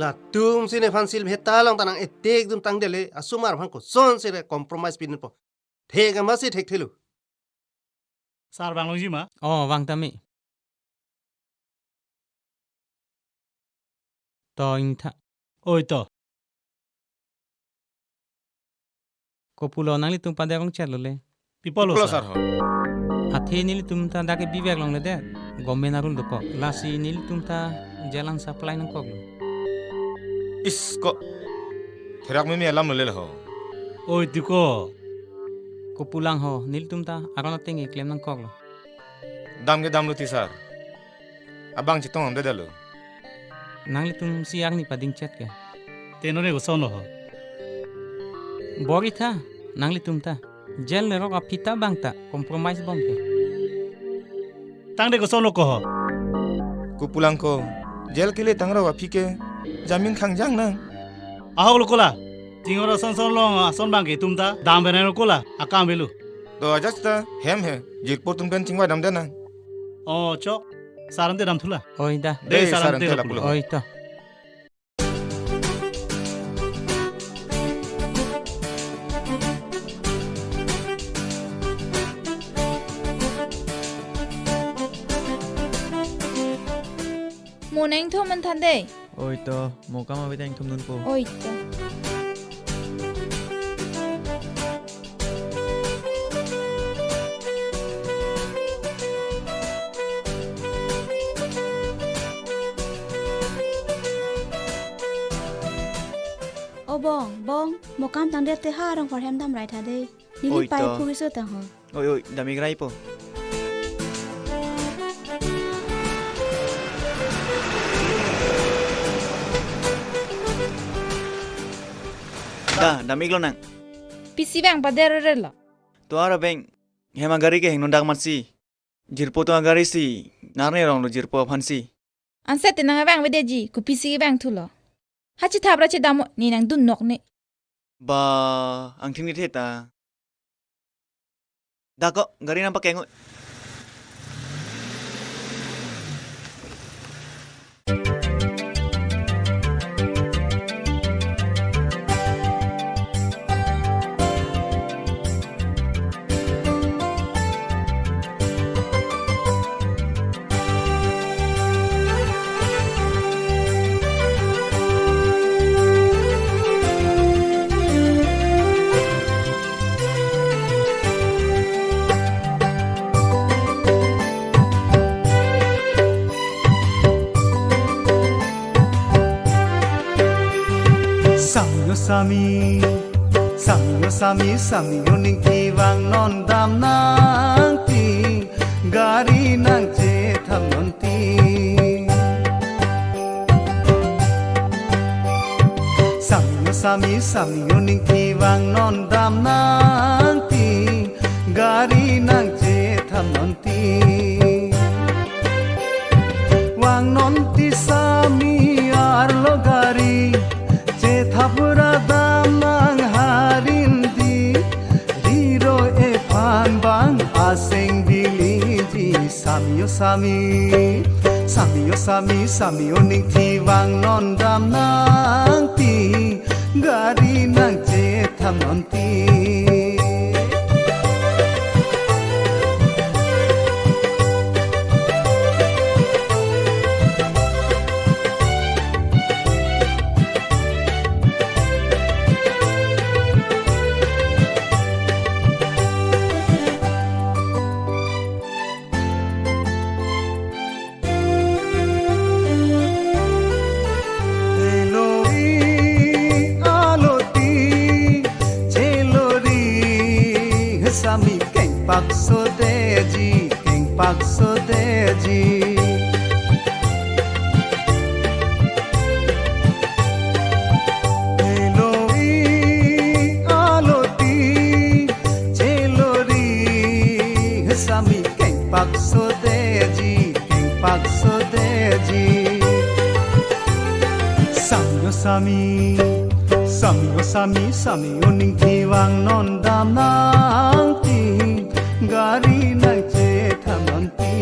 Latum si nephan jail bheta along ta nang-etek dun tangdele, osomar aphan kosonsi re compromise pinpo. Thek amatsi thekthelo. Sir, vang longji ma? Oh, vang tame. To ingtha. Oi to. Kopulo nanglitum paderong chetlo le? Pi apotlo, pi apotlo sir? Sir ho. Athe nelitum ta dak ke bivek longledet. Government arul dokok. Lasi nelitum ta jail an supply nangkoklo. Is ko. Therak meme alam lo le ho. Oi ti ko. Kopulang ho, nelitum ta aron ateng keklem nangkoklo. Dam ke damlo ti sir. Abang chetong damdedetlo. Nanglitum si arni pading chet ke. Te non ke kosonlo ho? Bor-i tha, nanglitum ta. Jail lerok aphi ta abang ta compromise bom ke. Tangte kosonlo ko ho? Kopulang ko, jail kele tangrok aphi ke Jamin khangjang nang. Ahok lo kola. Tingor ason son long ason abang ke tum ta dam benai lo kola. Akam avelo. To ajat ta hem he. Jirpo atum pen chingvai damde nang. Oh, chok. Sar ante damthu la. Oi ta. Dei, dei, sar ante sar ante lapu lo. Lapu lo. Oi ta. Mo nangthu manthan dei. Oi to, mo kam ave ta ingthum dunpo. Oi to. O Bong, Bong, mo kam tangdet te ha Rongphar hem damrai tha dei. Neli pai to. Oi phu keso tang ho. Oi, oi, dam-ik raipo. Da, dam-ik lonang. Pisi abang pader-re lo. To ara abang, hem agari ke hingno dak matsi. Jirpo atum agari si, nar ne rong lo jirpo aphan si. Anse te nang abang avedeji, kopisi abang thu lo. Ha chethap ra chedam mo, ne nangdun nok ne. Ba, angthing ni the ta. Da ko, gari nangpakeng-o. Sami o sami, sami o sami, sami o ningthi vangnon dam nangji, gari nangchethap nonji. Sami o sami, sami o ningthi vangnon dam nangji, gari nangchethap nonji. Vang nonji sami arlo gari, chethap ra dam nang harin di, riro ephan bang aseng biliji. Sami o sami, sami o sami, sami o ningthi vangnon dam nangji, gari nangchethap nonji. Chelori aloti, chelori sami kengpak sodeji, kengpak sodeji. Chelori aloti, chelori sami kengpak sodeji, kengpak sodeji. Sami o sami, sami o sami, sami o ningthi vangnon dam nangji, gari nangchethap nonji.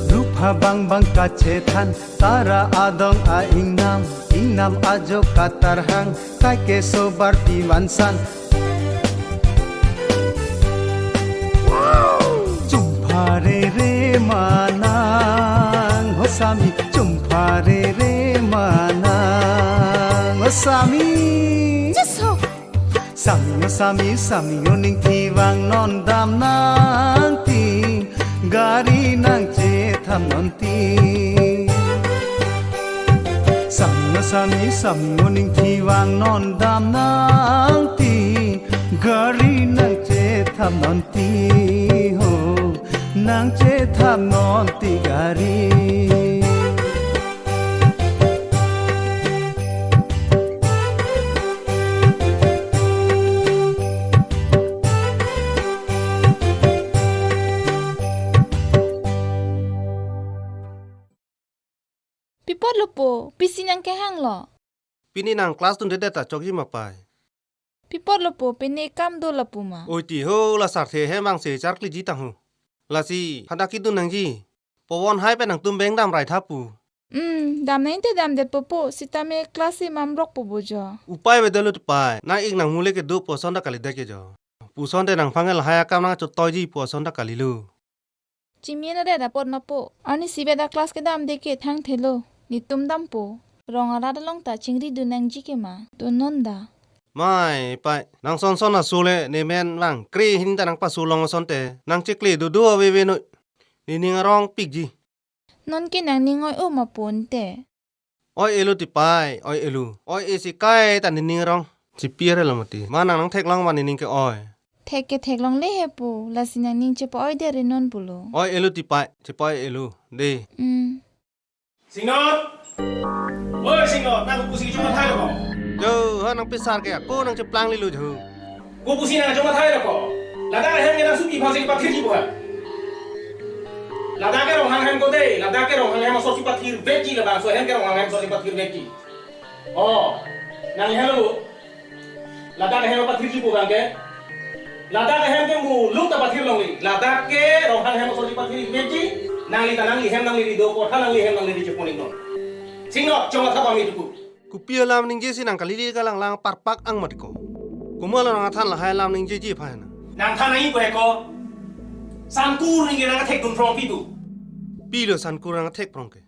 Rupha bang bang kachethan, tara adong a-ingnam, ingnam ajo katarhang, kaike sobar pimansan. Chumpha rere manang, ho sami, chumpha rere manang, ho sami. Just ho. Sami Sami sami oning thi vang non dam nang ti, gari nangchethap non ti. Sami sami sami oning thi vang non dam nang ti, gari nangchethap non ti ho, nangchethap non ti gari. Pi apot lo po, pisi nangkehang lo? Pini nang class dundedet ta chokji ma pai? Pi apot lo po, pini kam do lapu ma? Oi ti ho, la sarthe hem angse charkliji tang ho. Lasi hadak kedun nangji. Povon hai pen nangtum beng dam rai tha pu. Hmm, dam nang te damdet po po, sitame class si mamrok po bo jo. Upai avedetlo ti pai, nang-ik nangmu le kedo pu ason ta kalidet ke jo. Pu ason te nangphan ke lahai akam nangchotoiji pu ason ta kalilo. Chimena det apot ma po. Arnisi beda class kedamde ke thangthelo. Netum dampo. Rong arat along ta chingri dun nangji ke ma. Dun non da. Mai pai, nang son son aso le ne men vang kre hin ta nangpaso long ason te, nangchekle dodo aveve noi. Nening arong pikji. Non ke nangning oi-o ma po ante? Oi-elo ti pai, oi-elo. Oi-e si kai ta nening arong. Chipi are lo mati. Ma nang nangtheklong ma nening ke-oi? Thek ke theklongle he po, lasi nangning chepa-oidet ri non pulo. Oi-elo ti pai, chepa-oi-elo. De. Hmm. Singnot! Oi Singnot, nang kopusi choma thai lo ko? Jo, ha nang pisar ke ako nangcheplanglelo jo. Kopusi nang choma thai lo ko? Ladak ahem ke nang suki phang si pathirji po ha. Ladak ke Ronghang ahem ko de, ladak ke Ronghang ahem asor si pathirvekji, labangso ahem ke Ronghang ahem asor si pathirvekji. Oh, nang hello. Ladak ahem apathirji pu abang ke. Ladak ahem ke muluk ta pathir longle. Ladak ke Ronghang ahem asor si pathirvekji. Nangli ta nangli hem nangli ri do, kotha nangli hem nangli ri chepon-ik non. Singnot, chong atha pami tuku. Kopi alam ningje si nang kalili kalanglang parpak ang mati ko. Komat lo nang athan lahai alam ningjeji aphan na? Nang than nangji ko he ko. Sankur ningje nang thekdun prong pi tu. Pilo Sankur nang thek prong ke?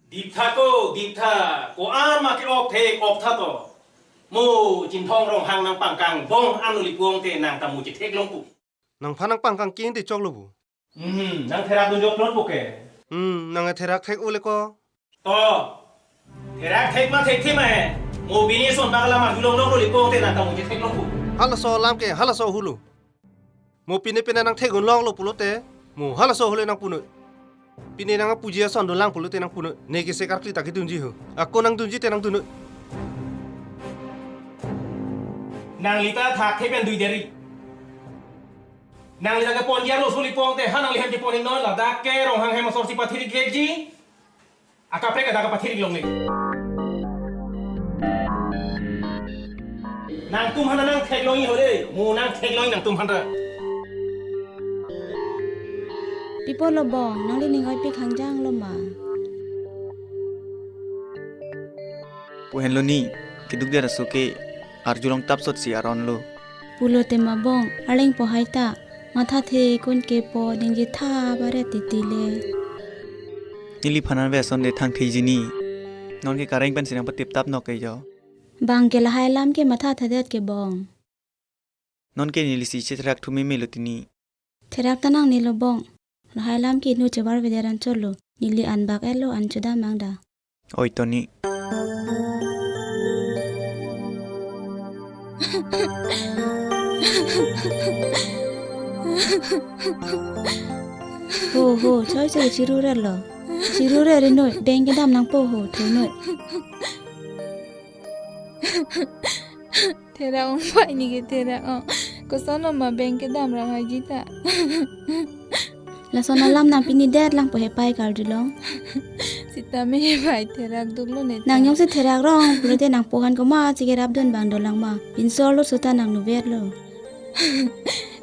Diptha ko, diptha. Ko-an ma ke-ok thek, ok tha to. Mo Chinthong Ronghang nangpangkang bong anu li pulote nang ta mo chetheklong pu. Nangphan nangpangkang king te choklo pu. Hmm, nang therak dun jok plot pu ke. Hmm, nang therak thek ule ko. To. Therak thek ma thekthe ma he. Mo bini son bakla ma hulong long lo li pulote nang ta mo chetheklong pu. Halaso alam ke, halaso hulo. Mo pine pine nang thek-un longlo pulote, mo halaso ahut le nang punoi. Pine nang apuji ason dolang pulote nang punoi. Ne ke se karkli ta kedunji ho. Ako nang dunji te nang dunoi. Nangli ta thak thek pen duidet ri. Nangli ta keponji arloso li pulote, ha nangli hem chepon-ik non, ladak ke Ronghang ahem asor si pathirvekji. Akaprek adak kapathir-ik longle. Nangtum aphan ta nang theklong-ik ho de, mo nang theklong-ik nangtum aphan ta. Pi apot lo bong, nangli ning oipik hangjang lo ma? Pu henlo ni, keduk dia raso ke arjulong tap sot si aron lo. Pulote ma bong, arleng po hai ta, mathathe kun ke po ningje tha bare titi le. Neliphan an ve ason de thangtheji ni. Non ke kareng pen si nang patip tap nok ke jo. Bang ke lahai alam ke mathathadet ke bong. Non ke neli si chetherak thu meme lo tini. Therak ta nangne lo bong. Lahai alam ke nu chevar veder an cholo. Neli an bak-et lo an chodam mang da. Oi Tony. Ho, ho, choi choi chiru re lo. Chiru re ri noi, beng kedam nangpo ho, thoi noi. Therak ong pai, ne ke therak ong. Koson lo ma beng kedam ra haji ta. Lason alam nang pini det lang po he pai karjulong. Sitame he pai therak duk lo ne ta. Nang jongsi therak rong pulote nangpo aphan komat si kerap dun abang dolang ma. Pinsor lo seta nang nuvet lo.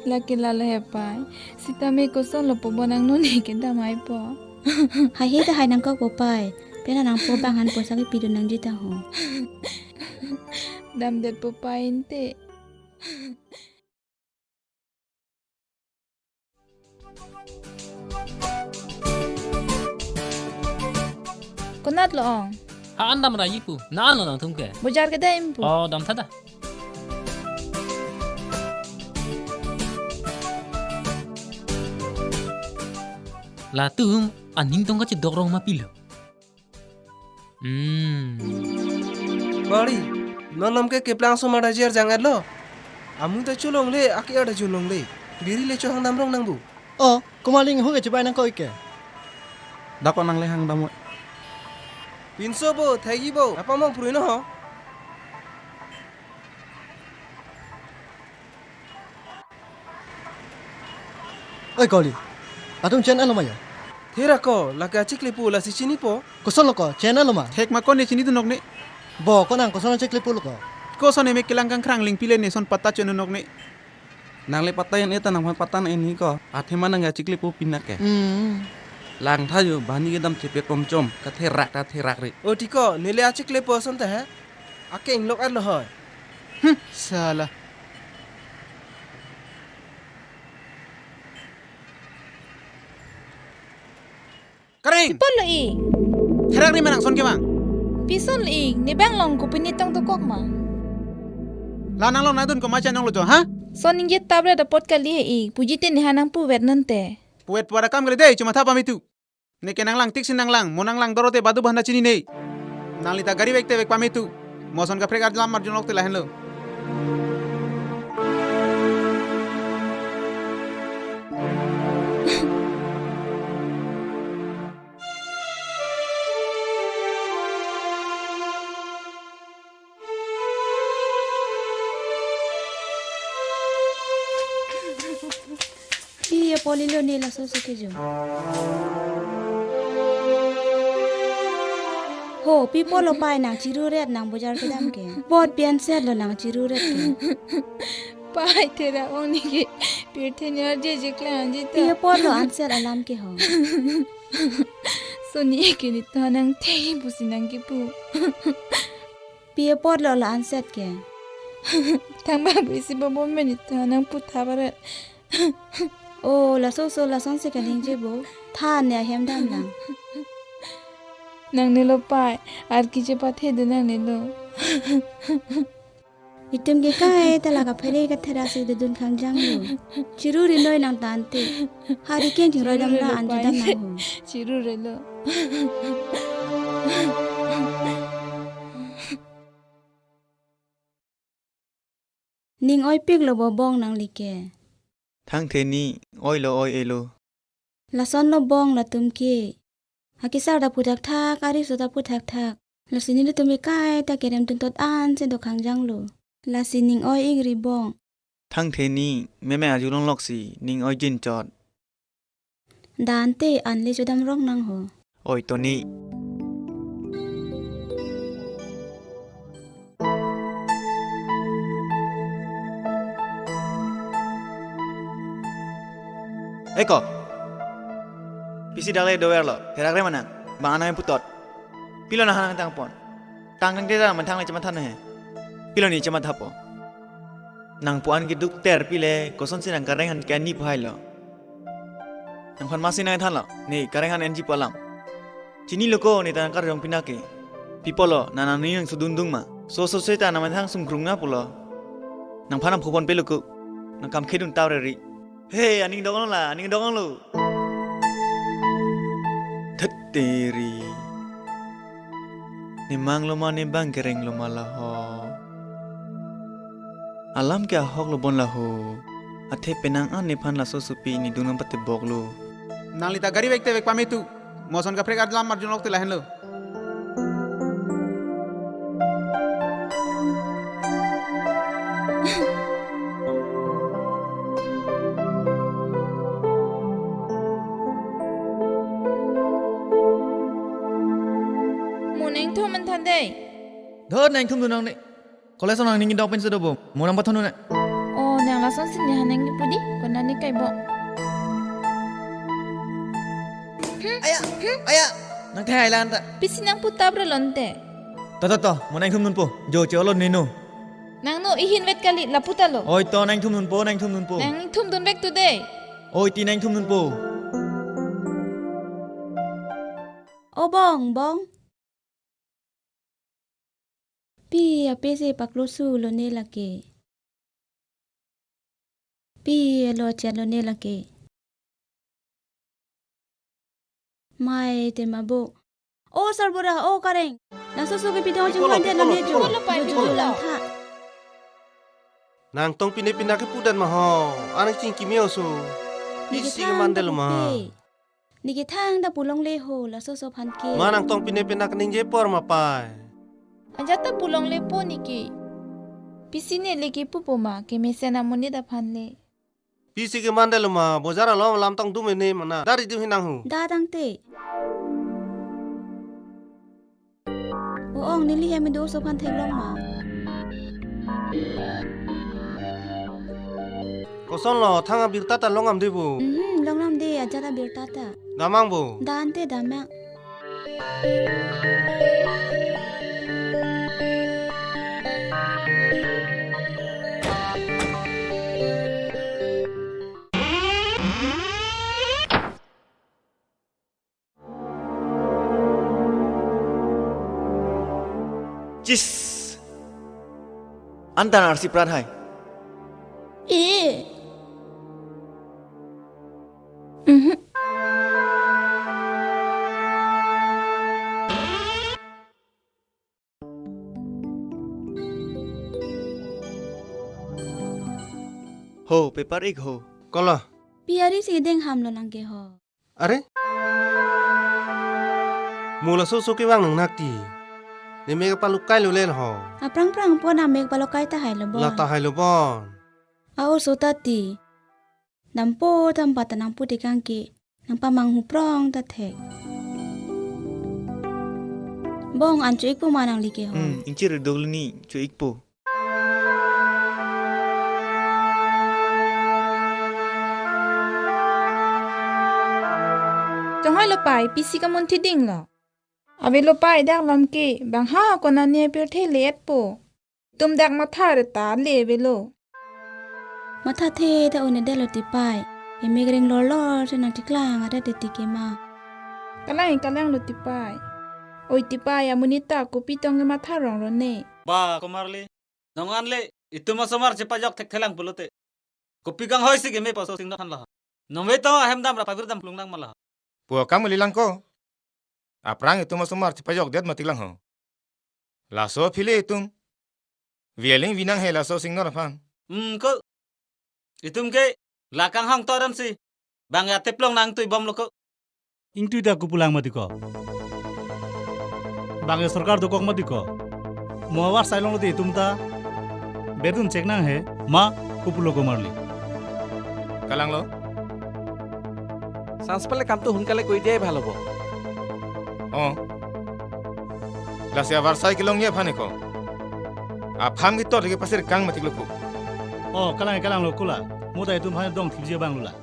Lake lalo he pai. Sitame koson lo po bo nang non ne kedam hai po. Hai he ta hai nangkok po pai. Pena nangpo abang aphan poisa kepi dun nangji ta ho. Damdet po pai ante. Konat lo ong? Ha an dam raji pu. Na an lo nangtum ke? Bojar ke dam pu. Oh, dam tha da. Latum aning tong kachedok rong ma pilo. Hmm. Kori, non lam ke keplang asomar ta arjang-etlo. Amu ta cholongle, ake-er ta cholongle. Biri le chohang dam rong nang bu. Oh, komat aling ahut ke chibai nangkok-ik ke? Dak ko nang le hang dam oi. Pinso bo, thegi bo, apa mong prui no ho? Oi Koli, latum chenlo ma ya? Thera ko, lake achiklepo, lasi chinipo. Kosonlo ko, chenlo ma? Thek ma ko ne chinidun nok ne. Bo, ko nang koson achiklepo lo ko? Koson emek kelang kangkrang lingpi le ne son patta chonunok ne. Nang le patta en-e ta nangphan patta en-e ko. Athema nang achiklepo pin lake. Hmm. Langtha jo, bani kedam chepe komchom, katherak ta therak re. O tiko, ne le achiklepo asonte he? Ake inglok-etlo hoi. Hmm, sala. Kareng! Pi apotlo ik? Therak ri ma nang son kevang. Pi son lo ik, ne bang along kopine tong dokok ma? La nang along nangdun komat chenlo jo, ha? Son ningje tap ret apot kali he ik, puji te nephan nangpuvet non te. Puvet puvet akam kali dei, chomatha pame tu. Neke nanglang tik si nanglang, mo nanglang doro te badu bhanda chinine. Nangli ta gari vek te vek pame tu. Mo son kaprek alam arjulok te lahenlo. Pi apotlo ne laso so kejun? Ho, pi apotlo pai nang chiru ret nang bojar kedam ke? Apot pi ansetlo nang chiru ret ke? Pai thera ong neke pirthe ni arje je klang ji ta. Pi apotlo anset alam ke ho? Soni ke ne ta nang thei pusi nang kipu. Pi apotlo la anset ke? Thangbang pu isi bom bom me ne ta nangpu tha baret. Oh, laso so lason si kaningje bo. Tha ne ahem damlang. Nang ne lo pai, arki chepathe dun nang ne lo. Itum ke kaita la kaphere kathera si dodun khangjang lo. Chiru ri noi nang tangte. Hari keng chingroi dam ra anju dam nang ho. Chiru relo. Ning oipiklo bo bong nangli ke? Thangthe ni, oilo oi-elo. Lasonlo bong latum ke. Akesar ta pu thakthak, ariso ta pu thakthak. Lasi nelitum ke kaita kerem tuntot ansi do khangjang lo. Lasi ning oi-ik ri bong. Thangthe ni, meme arjulonglok si, ning oijin chot. Dante anle chodam rong nang ho. Oi Tony. Eko. Pisi dak le doverlo. Therak re ma nang. Bang anai putot. Pilo nang hang tangpon. Tang tang te ta manthang le chematha he. Pilo ne chemathapo. Nang pu-an keduk ter pile, kosonsi nang kareng aphan ke ani pu hailo. Nangphan masi nang thanlo, ne kareng aphan enji pu alam. Chinilo ko ne ta nang karjong pina ke. Pi apotlo, nang nang ning nang sudundung ma. So so seta nang manthang sungkrung na pulo. Nangphan nang phupon pelo ko. Nang kam khedun tau reri. He, aning dong la, aning dong lo. Thet teri. Ne mang lo ma ne bang kereng lo ma la ho. Alam ke ahok lo bon la ho. Athe penang an nephan laso supi ne dung nang patebok lo. Nangli ta gari vek te vek pame tu. Mo son kaprek alam arjulok te lahenlo. Mo nangthum manthan dei. Dot nangthum dunang ne. College nang ning dok pen sudah bo. Mo nang pathon ne. Oh, nang lason si nephan nang kipu di. Ko nang ne kai bo. Hmm? Aya, hmm? Aya. Nang thai lan ta. Pisi nang pu tap re lonte. To to to, mo nangthum dunpo. Jo che olo nino. Nang no ihin vet kali lapu ta lo. Oi to nangthum dunpo, nangthum dunpo. Nangthum dun vek tu dei. Oi ti nangthum dunpo. O bong, bong. Pi apisi paklosu lo ne lake. Pi alo chat lo ne lake. Mai te ma bo. O sarbura, o kareng. Laso so ke pidong jung Ipolo, man dia ipolo, lamnya ipolo, jung. Jung ipolo. Lang tha. Nangtong pine pina ke pudan ma ho. Anang chingki meo so. Neke Isi thang keman ta delo ma. pupe. Neke thang ta pulongle ho, laso so aphan ke. Ma nangtong pine pina keningje apor ma pai. Ajat ta pulongle po neke. Pisi ne leke pupo ma, kemesen amonit aphan le. Pisi keman delo ma, bojar along lamtang dum ene mana. Dari dum hinang hu. Da tangte. O ong neli hem do so aphan theklong ma. Koson lo, thang abirta ta longnam de bo. Mhm, longnam de, ajat abirta ta. Damnang bo. Da tangte damnang. Chis! Anta arsi prat hai. E. Mhm. Ho, paper ik ho. Kola. Pi ari si deng ham lo nang ke ho. Are? Mo laso so kevang nang nak ti. Ne mek palukai lo le ho. Aphrang phrang pon amek palukai tahai lo bon. La tahai lo bon. A-o so ta ti. Dampo dampa ta nangpu tekang ke. Nangpamanghu prong ta thek. Bong an cho-ikpo ma nangli ke ho. Hmm, ingchir dogli ni cho-ikpo. Chonghoi lo pai, pisi kamun thiding lo. Ave lo pai dak lam ke, bang ha konane pirthe le-etpo. Tum dak matha re ta le avelo. Matha the ta un-edetlo ti pai. Emek ring lor lor si nang chiklang adet ti ke ma. Kalang kalang lo ti pai. Oi ti pai, amonit ta kopi tong ke matha rong ro ne. Ba, komarli. Nongan le, itum asomar chepajok thekthelang pulote. Kopi kanghoi si keme paso singno than laha. Nonve tong ahem dam ra pavir dam plung nang ma laha. Pu akam uli lang ko. Aphrang itum asomar chepajokdet matik lang ho. Laso aphi le itum. Vialing vinang he laso singno aphan. Hmm, ko. Itum ke, la kanghong toram si. Bang ya teplong nang tui bom lo ko. Ingtui ta kopulang mati ko. Bang ya sorkar dokok mati ko. Mo abar sai long lo te itum ta. Bedun chek nang he, ma kopulo komarli. Kalang lo. Sanspale কামটো সোনকালে কৰি দিয়াই ভাল হ'ব। Oh. Lasi abar sai kelong ye aphan ko. Apham kitor ke pasir kang matik lo ko. Oh, kalang kalang lo kula. Mo ta itum aphan dong thipji abang lo la.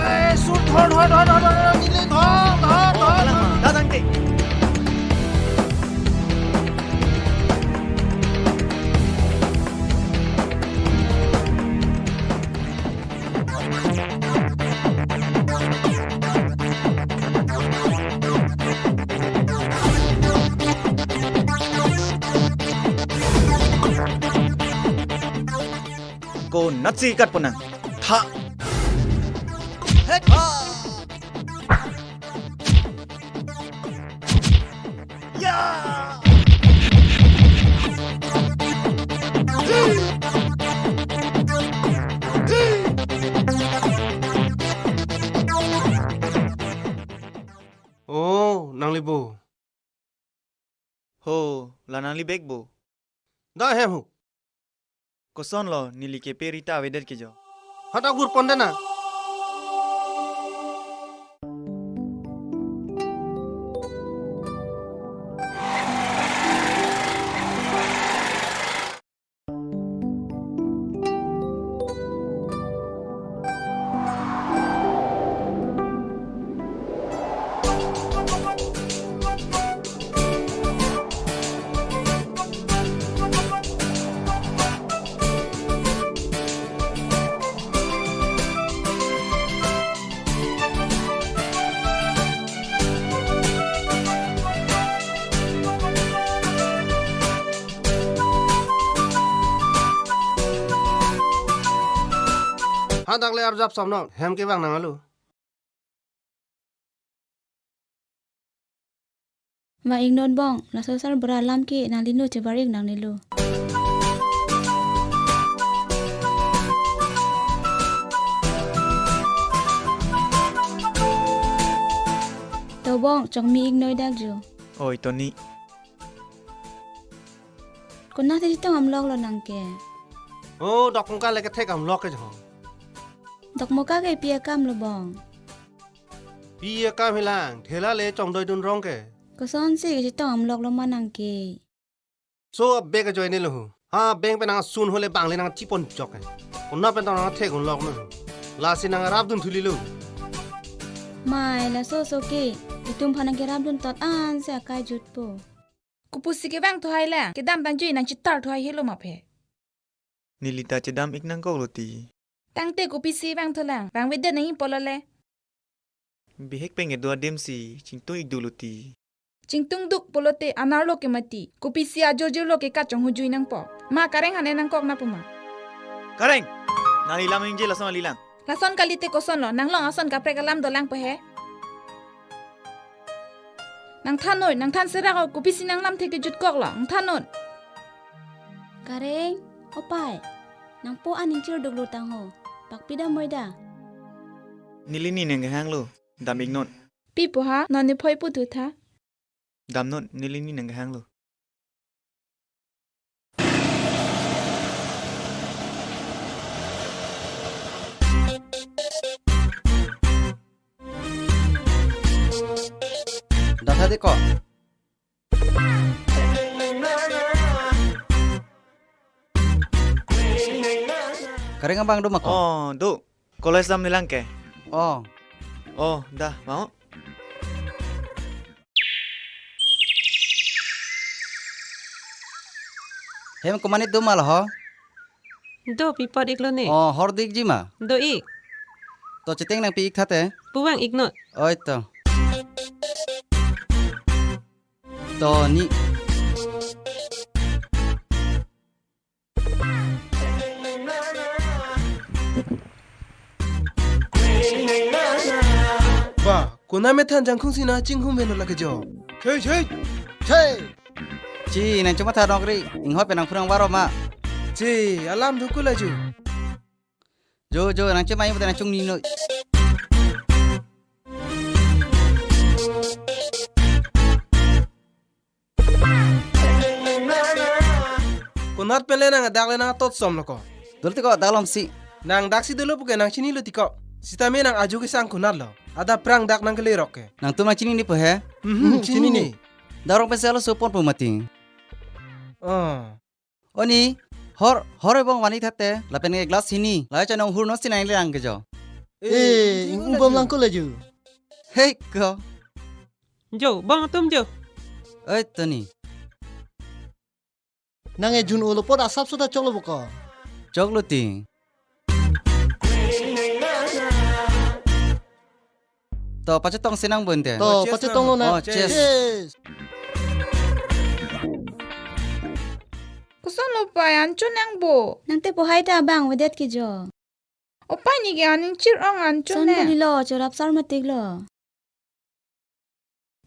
Ai, sur, thor, thor, neli thor, thor, thor, thor. Dadang ke. Ko natsi kat punang. Tha. Het. Ya. Oh, nangli bo. Ho, la nangli bek bo. Da hem hu. Koson lo, neli ke pe Rita avedet ke jo. Hadak gur pon dena. Adak le arjap somnok, hem kevang nang alo. Vang-iknon bong, laso sarbura alam ke nangli no chebar-ik nangnelo. To bong, chongmi-iknoi dak jo. Oi, Tony. Konat si chetong damloklo nang ke? Oh, Dokmoka le kethek damlok ke jo. Dokmoka ke pi akam lo bong? Pi akam hilang, thela le chongdoidun rong ke. Kosonsi kachetong damloklo ma nang ke? So abag ajoine lo hu. Ha, bang pen nang asun hole bang le nang chipon chok ke. Konat pen tong nang thek unlok no. Lasi nang rapdun thuli lo. Mai, laso so ke. Itum aphan nang kerapdun tot ansi akai jutpo. Kopusi kevang thuhai lang, kedam tang jui nang chetar thuhai helo ma phe. Neli ta chedam-ik nangkoklo ti. Tangte kopisi vangthulang, vangvedet nangji pulo le. Bihek pen kedo adim si chingtung-ik dolo ti. Chingtung duk pulote anerlo ke mati. Kopisi ajor jirlo ke kachonghujui nangpo. Ma Kareng aphan nangkok nangpo ma. Kareng! Nangli lam ningje lason kali lang. Lason kalite kosonlo, nanglong ason kaprek alam dolang po he. Nangthan noi, nangthan serak o, kopisi nanglam thek kejut koklo, nangthan noi. Kareng, opai, nangpo an ingchir duklo tang ho, pakpi damnoi da. Neli ni nangkehanglo, dam-iknon. Pi po ha, non ne phoi pu thu tha. Damnon, neli ni nangkehanglo. Datha de ko. Kareng abang do ma ko? Oh, do. College damnelang ke? Oh. Oh, dah, mau? Hem komatne do ma lo ho? Do, pi apot-iklo ne? Oh, hor dik ji ma? Do-ik. To cheteng nangpi-ik tha te? Pu vang-iknon. Oi to. To ni. Ba, konat methan jangkhung si nangchinghum henlo lake jo. Chei, chei. Chei. Chi, nang chomatha nokri, inghoi pen nang phurang varo ma. Chi, alam do ko la ju. Jo, jo, nang chemai pute nang chungnoi. Konat pen le nang adak le nang atot somlo ko? Dolo ti ko, dak lom si. Nang dak si dolo puke nang chinilo ti ko. Sitame nang ajo kesang konatlo? Adap aphrang dak nangkele rok ke. Nangtum nang chinine po he? Mhm, chinine. Dak rong pen si arloso ponpo mati. Oh. O ni, hor, hor ebong van-ik tha te, lapen ke glass hini, lahai chanong hur non si nangli lang ke jo. Eh, ing-u bomlang ko la ju. Hei ko. Jo, bong atum jo. Oi, Tony. Nang e jun olo apot asapso ta choklo bo ko? Choklo ti. To, pachetong si nang bonte. To, pachetong lo na. Oh, chess. Chess. Kosonlo pai, anchot nang bo. Nang te pohai ta bang avedet ke jo. Opai, ne ke an ingchir-ong, anchot ne. Son lo, chorap sar matik lo.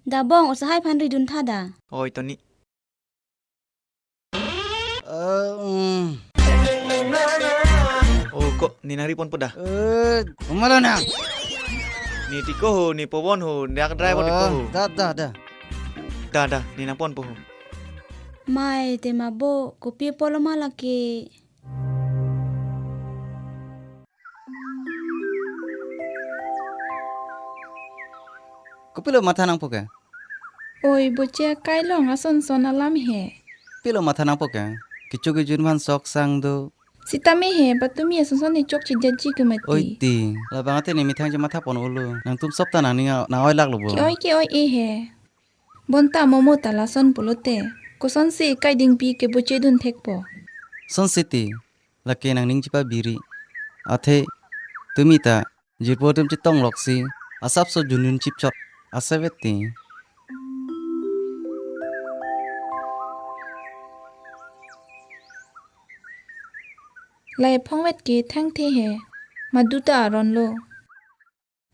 Da bong, oso hai aphan ridun tha da. Oi, Tony. Eh, mm. Oh, ko, ne nang riponpo da? Eh, komatlo nang? Ne ti ko ho, ne pobon ho, dak driver ti ko ho. Oh, da, da, da. Da, da, ne nangponpo ho. Mai, te ma bo, kopi apotlo ma lake. Kopilo matha nangpo ke? Oi, boche akai along ason son alam he. Pilo matha nangpo ke? Kecho kejun aphan sok sang do. Sitame he, patumi ason son ne chokchedetji ke mati. Oi ti, labang ate ne methang chematha pon-olo. Nangtum sop ta nangning a-, nang-oi laklo bo. Ke-oi ke-oi-e he. Bonta momo ta lason pulote, kosonsi kai dingpi ke bochedun thekpo? Sonsi ti, lake nangning chepabiri. Athe, tumi ta, jirpo atum chetong loksi, asapso junjun chipchot, asevet ti. Lai phongvet ke thangthe he. Madu ta aron lo.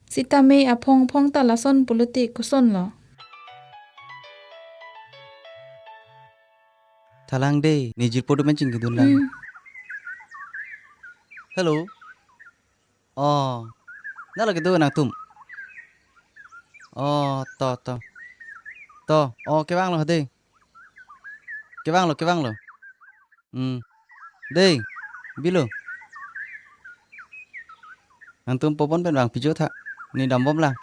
Sitame aphong aphong ta lason pulote kosonlo? Thalang dei, ne jirpo domen chingkidun lang. Hmm. Hello. Oh. Nalo kedo nangtum. Oh, to, to. To, oh, kevanglo dei. Kevanglo, kevanglo. Hmm. Dei, bilo. Nangtum Pobon pen vangpijo tha. Ne dambom lang.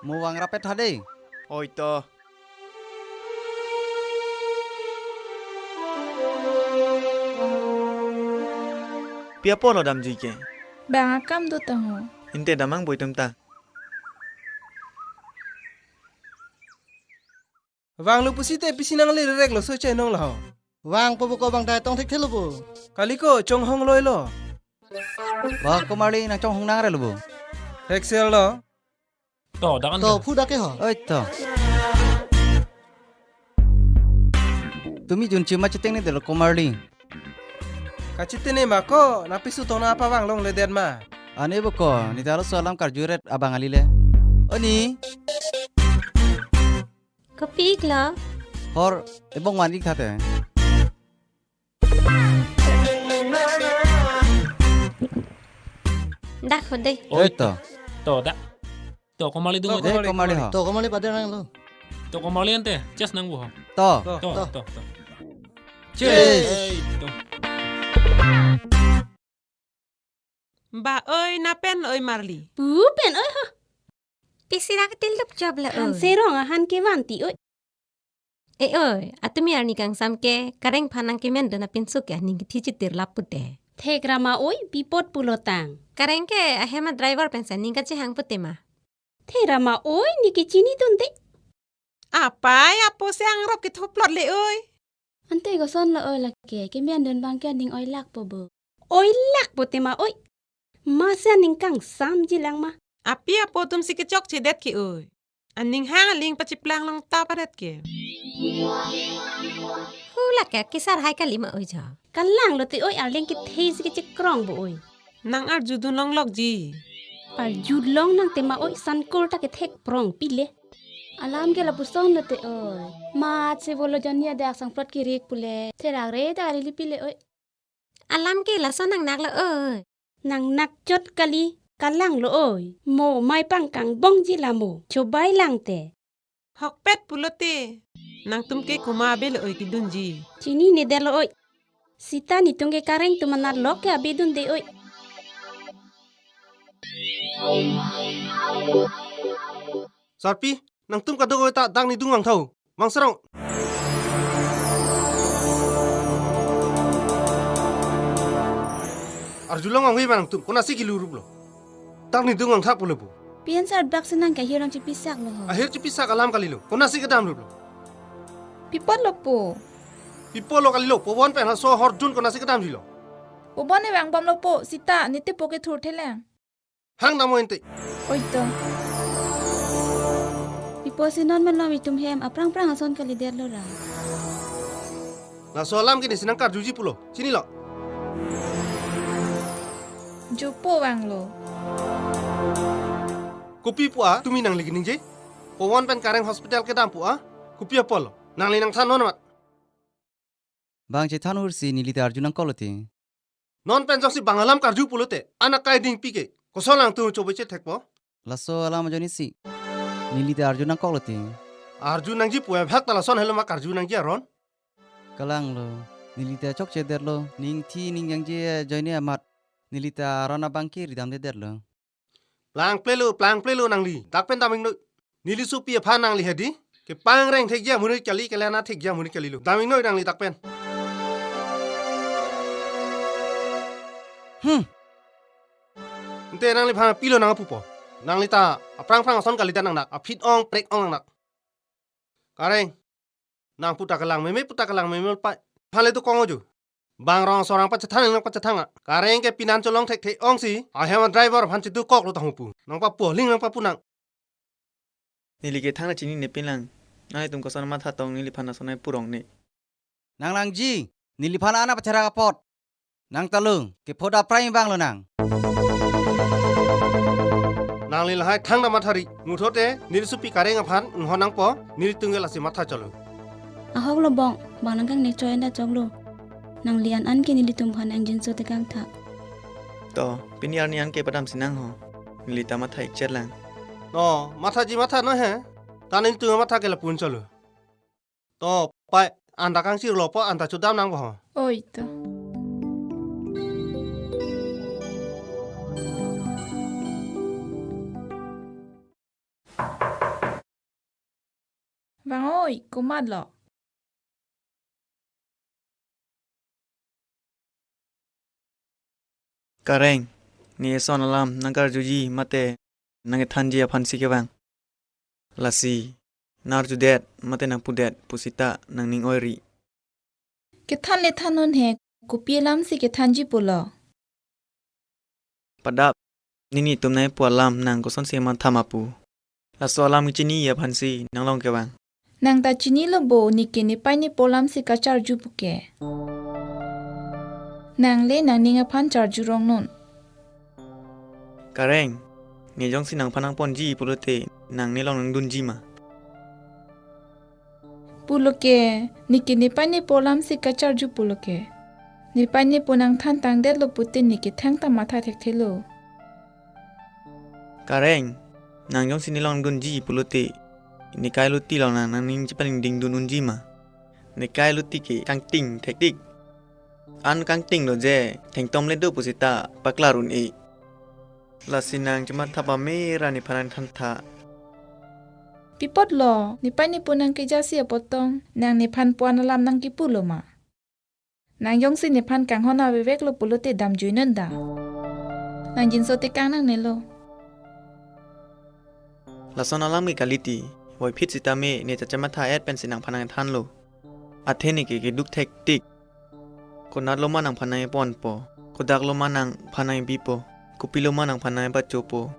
Mo vang rapet tha dei. Oi to. Pi apotlo damji ke? Bang akam do tang ho. Inte damnang boi tum ta. Vanglo pusite pisi nangle rerek lo so chenong lo. Vangpo bo ko bang dai tong thekthelo bo. Kali ko chonghong loi lo. Ba Komarli nangchonghong nangrelo bo. Theksel lo. To, dak an To, ta. Phu dak ke ho. Oi to. Tumi jun chima chiteng ne delo Komarli. Kachitene ma ko, napisu tong na apa vang longledet ma. Ane bo ko, ne ta laso alam karjuret abang ali le. Oni. Kopi iklo? Hor, ebong wan ik thate. Dak ho dei. Oi to. To dak. To Komarli dung. To, Dei, Komarli, Komarli ho. To, Komarli pader nanglo. To Komarli ante, chess nang bo ho. To. To. To, To. To, to. Chess. Chess. To. Ba oi, na pen oi Marli. Pu pen oi ho. Pisi ra ketil dup job la oi. Han serong ahan kevan ti oi. E oi, atumi arni kangsam ke, Kareng aphan nangkemen dun apinso ke aning kethi chitir lap pute. Thek ra ma oi, pi apot pulo tang. Kareng ke ahem a driver pensi aning kachehang pute ma. Thek ra ma oi, ne kechini dunde. Apai, apo si angrop kethoplot le oi. Ante kosonlo oi lake, kemen dun abang ke aning oi lakpo bo. Oi lakpo te ma oi. Ma si aning kangsamji lang ma. Api apo atum si kechokchedet ke oi. Aning hang aling pachiplang long ta paret ke. Hu lake kesar hai kali ma oi jo. Kalang lote oi, aling kethe si kechekrong bo oi. Nang arju dun longlokji. Arju long nang te ma oi, Sankur ta kethek prong pile. Alam ke lapuson lote oi. Ma che bolo jonni adak sangplot kirik pule. Therak re ta kali pile oi. Alam ke lason nangnak lo oi. Nangnak chot kali, kalang lo oi. Mo mai pangkang bongji la mo. Chobai lang te. Hokpet pulote. Nangtum ke komat abelo oi kedunji. Chinine det lo oi. Sita netum ke Kareng atum anat lok ke abe dunde oi. Sarpi, nangtum kadokave ta dak ne dung vangtha ho. Vang serong. Arjulong vangve ma nangtum, konatsi kilu rup lo. Dak ne dung vangtha pulo pu. Pian sar bak senang ke ahirong chipisak lo ho. Ahir chipisak alam kalilo. Konatsi kedam rup lo. Pi apot lo po. Pi apot lo kalilo, Pobon pen laso ahorjun konatsi kedamjilo. Pobon ne vangbomlo po, sita, ne te po kethur thelang. Hang dam oi ante. Oi to. Pi apotsi non malom itum hem aphrang phrang ason kalidet lo ra. Laso alam ke nesi nangkarjuji pulo. Chinilo. Jo po vanglo. Kopi pu a, tumi nangli keningje? Pobon pen Kareng hospital kedam pu a, kopi apotlo? Nangli nangthan non amat. Bang chethan hursi neli ta arju nangkoklo te. Non pen jongsi bang alam karju pulote, anak kai dingpi ke, koson lang tu chobe chethekpo? Laso alam ajoinesi neli ta arju nangkoklo te. Arju nangji pu abhag ta lason helo ma karju nangji aron? Kalang lo, neli ta chokchedet lo, ning thi ning jangje ajoine amat, neli ta aron abang ke ridamdedet lo. Plangple lo, plangple lo nangli. Dak pen dam ingnoi. Neli sopi aphan nangli hedi. Kepangreng thekji amonit kali, kelena thekji amonit kalilo. Dam ingnoi nangli dak pen. Hmm. Ante nangliphan pilo nangpupo. Nangli ta aphrang phrang ason kalidet nangnak. Aphi ong prek ong nangnak. Kareng. Nang pu ta kelang meme, pu ta kelang meme pa. Phan le tu kong oju. Bang rong sorang pachethan nang pachethan a. Kareng ke pinan cholong thekthe ongsi. Ahem a driver aphan chetu koklo tanghu pu. Nangpapu ling nangpapu nang. Neli ke thang na chinine pinlang. Nanglitum koson matha tong neliphan asonai purong ne. Nang nangji, neliphan an apachara apot. Nang talung, kepho daprai bang lo nang. Nangli lahai thangta mathari, muthote, neli supi Kareng aphan, inghon nangpo, nelitum ke lasi matha cholo. Ahok lo bong, bang nang kangnek choi anda chok lo. Nangli an an ke nelitum aphan nang jinso tekang tha. To, pini arni an ke padam sinang ho. Neli ta matha ikchet lang. To, mathaji matha no he. Ta nelitum matha ke lapu-an cholo. To, pai, anda kangchir lo po, anda chodam nang po ho. Oi to. Bang oi, komat lo? Kareng, ne eson alam nang karjuji mate nang kethanji aphansi kevang. Lasi, nang arjudet mate nang pudet pusita nangning oiri. Kethan le than non he, kopi alamsi kethanji pulo? Padap, nelitum nangpu alam nang kosonsi matha ma pu. Laso alam kechini aphansi nang long kevang. Nang ta chinilo bo, ne ke nepei nepo alamsi kacharju pu ke. Nang le nangning aphan charju rong non. Kareng, ne jongsi nangphan nangponji pulote nang ne long nangdunji ma? Pulo ke, ne ke nepei nepo alamsi kacharju pulo ke. Nepei nepo nangthan tangdet lo pute ne ke thangta matha thekthelo. Kareng, nang jongsi ne long nangdunji pulote, ne kai luti long nang nangning chepaningding dun unji ma? Ne kai luti ke kangting thektik. An kangting lo je, thengtom le do pusita paklar un-e. Lasi nang chematha pame ra nephan nangthan tha. Pi apot lo, nepei nepo nang kejasi apot tong, nang nephan pu-an alam nang kipulo ma? Nang jongsi nephan kanghon avevek lo pulote damjui non da. Nang jinso tekang nangne lo. Lason alam ke kalite, voiphit sitame ne ta chematha et pensi nangphan nangthanlo. Athe ne ke keduk thektik. Konat lo ma nangphan nangponpo, kodak lo ma nangphan nangbipo, kopi lo ma nangphan nangpachopo.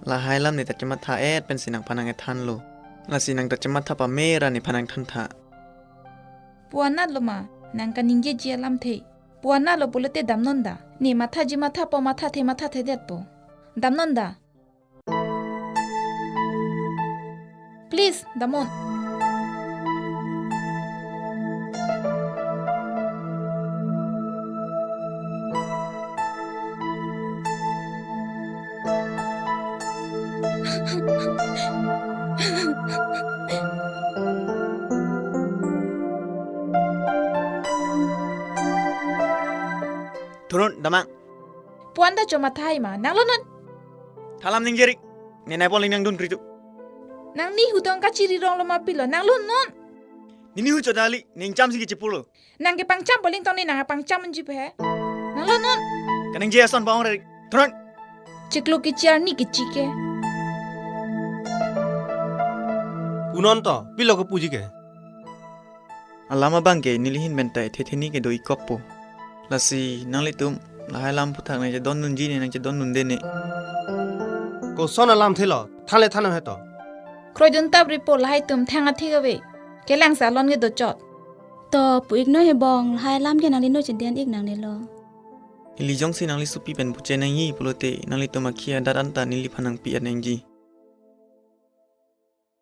Lahai alam ne ta chematha et pensi nangphan nangthanlo. Lasi nang ta chematha pame ra nephan nangthan tha. Pu-an nat lo ma, nang kaningjeji alamthe. Pu-an nat lo pulote damnon da. Ne mathaji mathapo, mathathe mathathedetpo. Damnon da. Please, damnon. Thurun, damnang. Pu-an ta chomatha ma, nang lo non. Tha alam ningjerik. Ne nai bowling nangdun kri tu. Nang nihu tong kachiri rong lo ma pilo, nang lo non. Ne nihu chodali, ne ingchamsi kechepu lo. Nang kepangcham bowling tong ne nang pangcham unji pu he. Nang lo non. Kaningje ason bang rerik. Thurun. Chiklo kechi arni kechi ke. Pu non to, pilo kepuji ke. Alam abang ke neli ahin pen ta thetheni kedo-ik kokpo. Lasi nanglitum lahai alam aphuthak nangchedondunji ne nangchedondunde ne. Koson alamthe lo, than le than he to. Kroidun tap ripo lahai atum thang athik ave. Kelang salon kedo chot. To pu-ik noi he bong, lahai alam ke nangli noi chedon-ik nangne lo. Ili jongsi nangli supi pen buche nangji pulote nanglitum akhi adat anta neliphan nangpi-et nangji.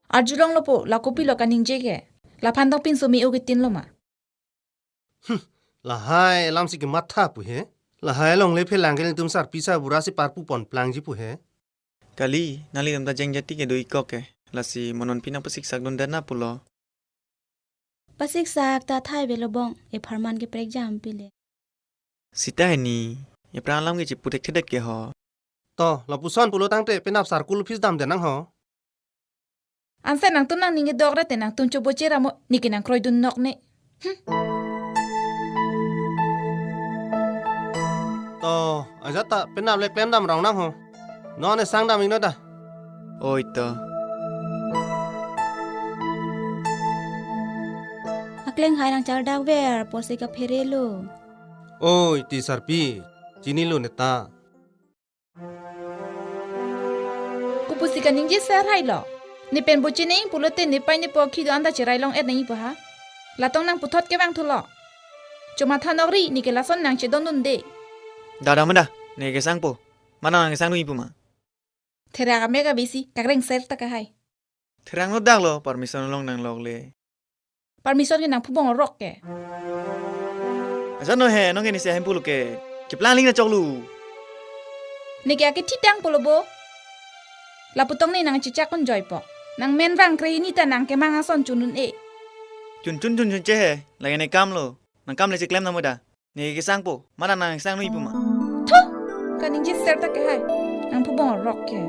Arjulong lo po, la kopilo kaningje ke. Laphan tong pinso me-o ketin lo ma. Hmm, lahai alamsi kematha pu he. Lahai along le phelang ke nelitum sarpi sarbura si parpu pon plangji pu he. Kali, nanglitum ta jengjati kedo-ik kok ke. Lasi mo non phi nangpasiksak dundet na pulo. Pasiksak ta thai avelo bong, epharman ke prekjam pile. Sita hini, ephrang alam kechepu thekthedet ke ho. To, lapuson pulo tangte penap circle office damde nang ho. Anse nangtum nangning kedok rete nangtum choboche ra mo, ne ke nangkroidun nok ne. Hmm. To, ajat ta penap le klem dam rong nang ho. Non ne sang dam-ik noi ta. Oi to. Akleng hai nangchardak ver, apotsi kaphere lo. Oi, ti sarpi, chinilo ne ta. Kopusi kaningje sar hai lo. Ne pen boche nangji pulote nepei nepo akhi do-an ta cherai long-et nangji pu ha. Latong nangputhot kevang thulo. Chomatha nokri ne ke lason nangchedondunde. Dada manda, ne kesangpo. Mana nang kesang nui puma. Therak amek abisi, kakreng ser ta kahai. Therang lo dak lo, permission long nang lok le. Permission ke nangphubong rok ke. Asa no he, nong ke ne si ahemphu lo ke. Keplang ling na choklu. Ne ke ake thitang polo bo. Lapu tong ne nangchechak kon joipo. Nang men vang krehini ta nang kemang ason chun un-e. Chun chun chun chun che he, lagi ne kam lo. Nang kam le cheklem na muda. Ne kesangpo, mana nang sang nui puma. Thu! Kaningje ser ta ke hai. Nangphubong rok ke.